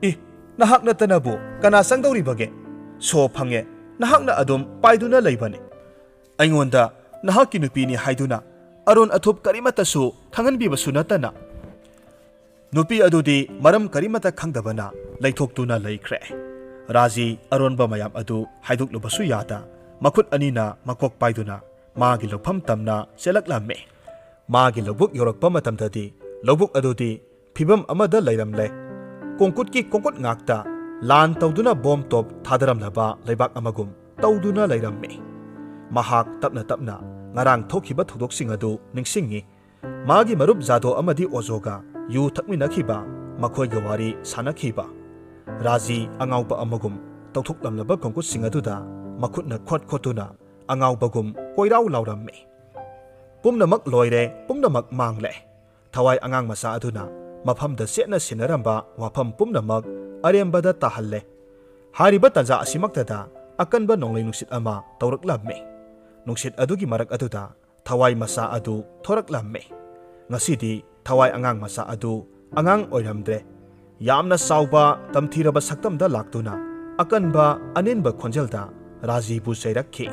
"ꯑꯦ, ꯅꯍꯥꯛ ꯅꯠꯇꯅꯕꯨ ꯀꯅꯥ ꯆꯪꯗꯧꯔꯤꯕꯒꯦ? ꯁꯣ ꯐꯪꯉꯦ, ꯅꯍꯥꯛꯅ ꯑꯗꯨꯝ ꯄꯥꯏꯗꯨꯅ ꯂꯩꯕꯅꯤ꯫ ꯑꯩꯉꯣꯟꯗ ꯅꯍꯥꯛꯀꯤ ꯅꯨꯄꯤꯅꯤ ꯍꯥꯏꯗꯨꯅ ꯑꯔꯣꯟ ꯑꯊꯨꯞ ꯀꯔꯤꯃꯠꯇꯁꯨ ꯈꯪꯍꯟꯕꯤꯕꯁꯨ ꯅꯠꯇꯅ, ꯅꯨꯄꯤ ꯑꯗꯨꯗꯤ ꯃꯔꯝ ꯀꯔꯤꯃꯠꯇ ꯈꯪꯗꯕꯅ ꯂꯩꯊꯣꯛꯇꯨꯅ ꯂꯩꯈ꯭ꯔꯦ꯫ ꯔꯥꯖꯤ ꯑꯔꯣꯟꯕ ꯃꯌꯥꯝ ꯑꯗꯨ ꯍꯥꯏꯗꯣꯛꯂꯨꯕꯁꯨ ꯌꯥꯗ, ꯃꯈꯨꯠ ꯑꯅꯤꯅ ꯃꯀꯣꯛ ꯄꯥꯏꯗꯨꯅ ꯃꯥꯒꯤ ꯂꯧꯐꯝ ꯇꯝꯅ ꯆꯦꯜꯂꯛꯂꯝꯃꯤ꯫ ꯃꯥꯒꯤ ꯂꯧꯕꯨꯛ ꯌꯧꯔꯛꯄ ꯃꯇꯝꯗꯗꯤ ꯂꯧꯕꯨꯛ ꯑꯗꯨꯗꯤ ꯐꯤꯕꯝ ꯑꯃꯗ ꯂꯩꯔꯝꯂꯦ꯫ ꯀꯣꯡꯀꯨꯠꯀꯤ ꯀꯣꯡꯀꯨꯠ ꯉꯥꯛꯇ ꯂꯥꯟ ꯇꯧꯗꯨꯅ ꯕꯣꯝ ꯇꯣꯞ ꯊꯥꯗꯔꯝꯂꯕ ꯂꯩꯕꯥꯛ ꯑꯃꯒꯨꯝ ꯇꯧꯗꯨꯅ ꯂꯩꯔꯝꯃꯤ꯫ ꯃꯍꯥꯛ ꯇꯞꯅ ꯇꯞꯅ ꯉꯔꯥꯡ ꯊꯣꯛꯈꯤꯕ ꯊꯧꯗꯣꯛꯁꯤꯡ ꯑꯗꯨ ꯅꯤꯡꯁꯤꯡꯉꯤ꯫ ꯃꯥꯒꯤ ꯃꯔꯨꯞ ꯖꯥꯗꯣ ꯑꯃꯗꯤ ꯑꯣꯖꯣꯒ ꯌꯨ ꯊꯛꯃꯤꯟꯅꯈꯤꯕ, ꯃꯈꯣꯏꯒ ꯋꯥꯔꯤ ꯁꯥꯟꯅꯈꯤꯕ꯫ ꯔꯥꯖꯤ ꯑꯉꯥꯎꯕ ꯑꯃꯒꯨꯝ ꯇꯧꯊꯣꯛꯂꯝꯂꯕ ꯀꯣꯡꯀꯨꯠꯁꯤꯡ ꯑꯗꯨꯗ ꯃꯈꯨꯠꯅ ꯈꯣꯠ ꯈꯣꯠꯇꯨꯅ ꯑꯉꯥꯎꯕꯒꯨꯝ ꯀꯣꯏꯔꯥꯎ ꯂꯥꯎꯔꯝꯃꯤ꯫ ꯄꯨꯝꯅꯃꯛ ꯂꯣꯏꯔꯦ, ꯄꯨꯝꯅꯃꯛ ꯃꯥꯡꯂꯦ꯫ ꯊꯋꯥꯏ ꯑꯉꯥꯡ ꯃꯆꯥ ꯑꯗꯨꯅ ꯃꯐꯝꯗ ꯆꯦꯠꯅ ꯁꯤꯟꯅꯔꯝꯕ ꯋꯥꯐꯝ ꯄꯨꯝꯅꯃꯛ ꯑꯔꯦꯝꯕꯗ ꯇꯥꯍꯜꯂꯦ꯫ ꯍꯥꯏꯔꯤꯕ ꯇꯥꯟꯖꯥ ꯑꯁꯤꯃꯛꯇꯗ ꯑꯀꯟꯕ ꯅꯣꯡꯂꯩ ꯅꯨꯡꯁꯤꯠ ꯑꯃ ꯇꯧꯔꯛꯂꯝꯃꯤ꯫ ꯅꯨꯡꯁꯤꯠ ꯑꯗꯨꯒꯤ ꯃꯔꯛ ꯑꯗꯨꯗ ꯊꯋꯥꯏ ꯃꯆꯥ ꯑꯗꯨ ꯊꯣꯔꯛꯂꯝꯃꯤ꯫ ꯉꯁꯤꯗꯤ ꯊꯋꯥꯏ ꯑꯉꯥꯡ ꯃꯆꯥ ꯑꯗꯨ ꯑꯉꯥꯡ ꯑꯣꯏꯔꯝꯗ꯭ꯔꯦ꯫ ꯌꯥꯝꯅ ꯆꯥꯎꯕ, ꯇꯝꯊꯤꯔꯕ ꯁꯛꯇꯝꯗ ꯂꯥꯛꯇꯨꯅ ꯑꯀꯟꯕ, ꯑꯅꯤꯟꯕ ꯈꯣꯟꯖꯦꯜꯗ ꯔꯥꯖꯤꯕꯨ ꯆꯩꯔꯛꯈꯤ꯫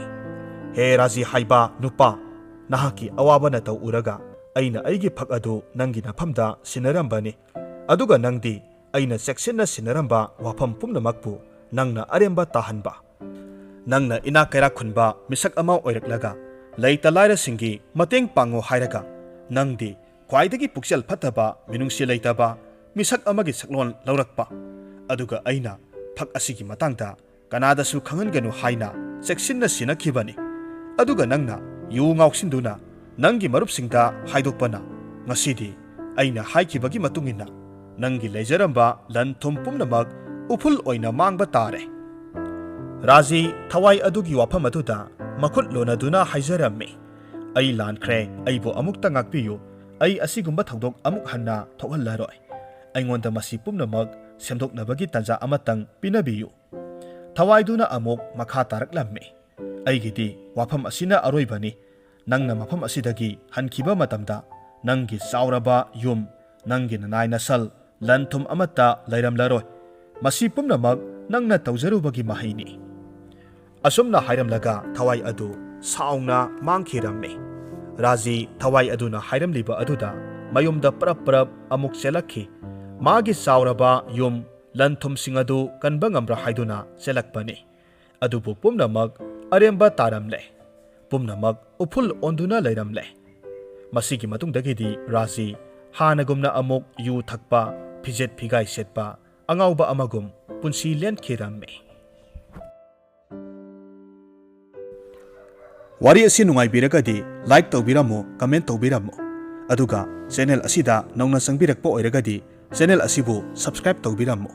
"ꯍꯦ ꯔꯥꯖꯤ ꯍꯥꯏꯕ ꯅꯨꯄꯥ, ꯅꯍꯥꯛꯀꯤ ꯑꯋꯥꯕ ꯅꯇꯧ ꯎꯔꯒ ꯑꯩꯅ ꯑꯩꯒꯤ ꯐꯛ ꯑꯗꯨ ꯅꯪꯒꯤ ꯅꯐꯝꯗ ꯁꯤꯟꯅꯔꯝꯕꯅꯤ꯫ ꯑꯗꯨꯒ ꯅꯪꯗꯤ ꯑꯩꯅ ꯆꯦꯛꯁꯤꯟꯅ ꯁꯤꯟꯅꯔꯝꯕ ꯋꯥꯐꯝ ꯄꯨꯝꯅꯃꯛꯄꯨ ꯅꯪꯅ ꯑꯔꯦꯝꯕ ꯇꯥꯍꯟꯕ꯫ ꯅꯪꯅ ꯏꯅꯥꯛ ꯀꯩꯔꯥꯛ ꯈꯨꯟꯕ ꯃꯤꯁꯛ ꯑꯃ ꯑꯣꯏꯔꯛꯂꯒ ꯂꯩꯇ ꯂꯥꯏꯔꯁꯤꯡꯒꯤ ꯃꯇꯦꯡ ꯄꯥꯡꯉꯨ ꯍꯥꯏꯔꯒ ꯅꯪꯗꯤ ꯈ꯭ꯋꯥꯏꯗꯒꯤ ꯄꯨꯛꯆꯦꯜ ꯐꯠꯇꯕ, ꯃꯤꯅꯨꯡꯁꯤ ꯂꯩꯇꯕ ꯃꯤꯁꯛ ꯑꯃꯒꯤ ꯁꯛꯂꯣꯟ ꯂꯧꯔꯛꯄ꯫ ꯑꯗꯨꯒ ꯑꯩꯅ ꯐꯛ ꯑꯁꯤꯒꯤ ꯃꯇꯥꯡꯗ ꯀꯅꯥꯗꯁꯨ ꯈꯪꯍꯟꯒꯅꯨ ꯍꯥꯏꯅ ꯆꯦꯛꯁꯤꯟꯅ ꯁꯤꯟꯅꯈꯤꯕꯅꯤ꯫ ꯑꯗꯨꯒ ꯅꯪꯅ ꯌꯨ ꯉꯥꯎꯁꯤꯟꯗꯨꯅ ꯅꯪꯒꯤ ꯃꯔꯨꯞꯁꯤꯡꯗ ꯍꯥꯏꯗꯣꯛꯄꯅ ꯉꯁꯤꯗꯤ ꯑꯩꯅ ꯍꯥꯏꯈꯤꯕꯒꯤ ꯃꯇꯨꯡ ꯏꯟꯅ ꯅꯪꯒꯤ ꯂꯩꯖꯔꯝꯕ ꯂꯟ ꯊꯨꯝ ꯄꯨꯝꯅꯃꯛ ꯎꯐꯨꯜ ꯑꯣꯏꯅ ꯃꯥꯡꯕ ꯇꯥꯔꯦ꯫" ꯔꯥꯖꯤ ꯊꯋꯥꯏ ꯑꯗꯨꯒꯤ ꯋꯥꯐꯝ ꯑꯗꯨꯗ ꯃꯈꯨꯠ ꯂꯣꯟꯅꯗꯨꯅ ꯍꯥꯏꯖꯔꯝꯃꯤ, "ꯑꯩ ꯂꯥꯟꯈ꯭ꯔꯦ, ꯑꯩꯕꯨ ꯑꯃꯨꯛꯇ ꯉꯥꯛꯄꯤꯌꯨ꯫ ꯑꯩ ꯑꯁꯤꯒꯨꯝꯕ ꯊꯧꯗꯣꯛ ꯑꯃꯨꯛ ꯍꯟꯅ ꯊꯣꯛꯍꯜꯂꯔꯣꯏ꯫ ꯑꯩꯉꯣꯟꯗ ꯃꯁꯤ ꯄꯨꯝꯅꯃꯛ ꯁꯦꯝꯗꯣꯛꯅꯕꯒꯤ ꯇꯥꯟꯖꯥ ꯑꯃꯇꯪ ꯄꯤꯅꯕꯤꯌꯨ꯫" ꯊꯋꯥꯏꯗꯨꯅ ꯑꯃꯨꯛ ꯃꯈꯥ ꯇꯥꯔꯛꯂꯝꯃꯤ, "ꯑꯩꯒꯤꯗꯤ ꯋꯥꯐꯝ ꯑꯁꯤꯅ ꯑꯔꯣꯏꯕꯅꯤ꯫ ꯅꯪꯅ ꯃꯐꯝ ꯑꯁꯤꯗꯒꯤ ꯍꯟꯈꯤꯕ ꯃꯇꯝꯗ ꯅꯪꯒꯤ ꯆꯥꯎꯔꯕ ꯌꯨꯝ, ꯅꯪꯒꯤ ꯅꯅꯥꯏ ꯅꯁꯜ, ꯂꯟ ꯊꯨꯝ ꯑꯃꯠꯇ ꯂꯩꯔꯝꯂꯔꯣꯏ꯫ ꯃꯁꯤ ꯄꯨꯝꯅꯃꯛ ꯅꯪꯅ ꯇꯧꯖꯔꯨꯕꯒꯤ ꯃꯍꯩꯅꯤ꯫" ꯑꯁꯨꯝꯅ ꯍꯥꯏꯔꯝꯂꯒ ꯊꯋꯥꯏ ꯑꯗꯨ ꯁꯥꯎꯅ ꯃꯥꯡꯈꯤꯔꯝꯃꯤ꯫ ꯔꯥꯖꯤ ꯊꯋꯥꯏ ꯑꯗꯨꯅ ꯍꯥꯏꯔꯝꯂꯤꯕ ꯑꯗꯨꯗ ꯃꯌꯨꯝꯗ ꯄꯔꯞ ꯄꯔꯞ ꯑꯃꯨꯛ ꯆꯦꯜꯂꯛꯈꯤ꯫ ꯃꯥꯒꯤ ꯆꯥꯎꯔꯕ ꯌꯨꯝ, ꯂꯟ ꯊꯨꯝꯁꯤꯡ ꯑꯗꯨ ꯀꯟꯕ ꯉꯝꯕ꯭ꯔꯥ ꯍꯥꯏꯗꯨꯅ ꯆꯦꯜꯂꯛꯄꯅꯤ꯫ ꯑꯗꯨꯕꯨ ꯄꯨꯝꯅꯃꯛ ꯑꯔꯦꯝꯕ ꯇꯥꯔꯝꯂꯦ꯫ ꯄꯨꯝꯅꯃꯛ ꯎꯐꯨꯜ ꯑꯣꯟꯗꯨꯅ ꯂꯩꯔꯝꯂꯦ꯫ ꯃꯁꯤꯒꯤ ꯃꯇꯨꯡꯗꯒꯤꯗꯤ ꯔꯥꯖꯤ ꯍꯥꯟꯅꯒꯨꯝꯅ ꯑꯃꯨꯛ ꯌꯨ ꯊꯛꯄ, ꯐꯤꯖꯦꯠ ꯐꯤꯒꯥꯏ ꯁꯦꯠꯄ, ꯑꯉꯥꯎꯕ ꯑꯃꯒꯨꯝ ꯄꯨꯟꯁꯤ ꯂꯦꯟꯈꯤꯔꯝꯃꯤ꯫ ꯋꯥꯔꯤ ꯑꯁꯤ ꯅꯨꯡꯉꯥꯏꯕꯤꯔꯒꯗꯤ like ꯇꯧꯕꯤꯔꯝꯃꯨ, comment ꯇꯧꯕꯤꯔꯝꯃꯨ꯫ ꯑꯗꯨꯒ channel ꯑꯁꯤꯗ ꯅꯧꯅ ꯆꯪꯕꯤꯔꯛꯄ ꯑꯣꯏꯔꯒꯗꯤ channel ꯑꯁꯤꯕꯨ subscribe ꯇꯧꯕꯤꯔꯝꯃꯨ꯫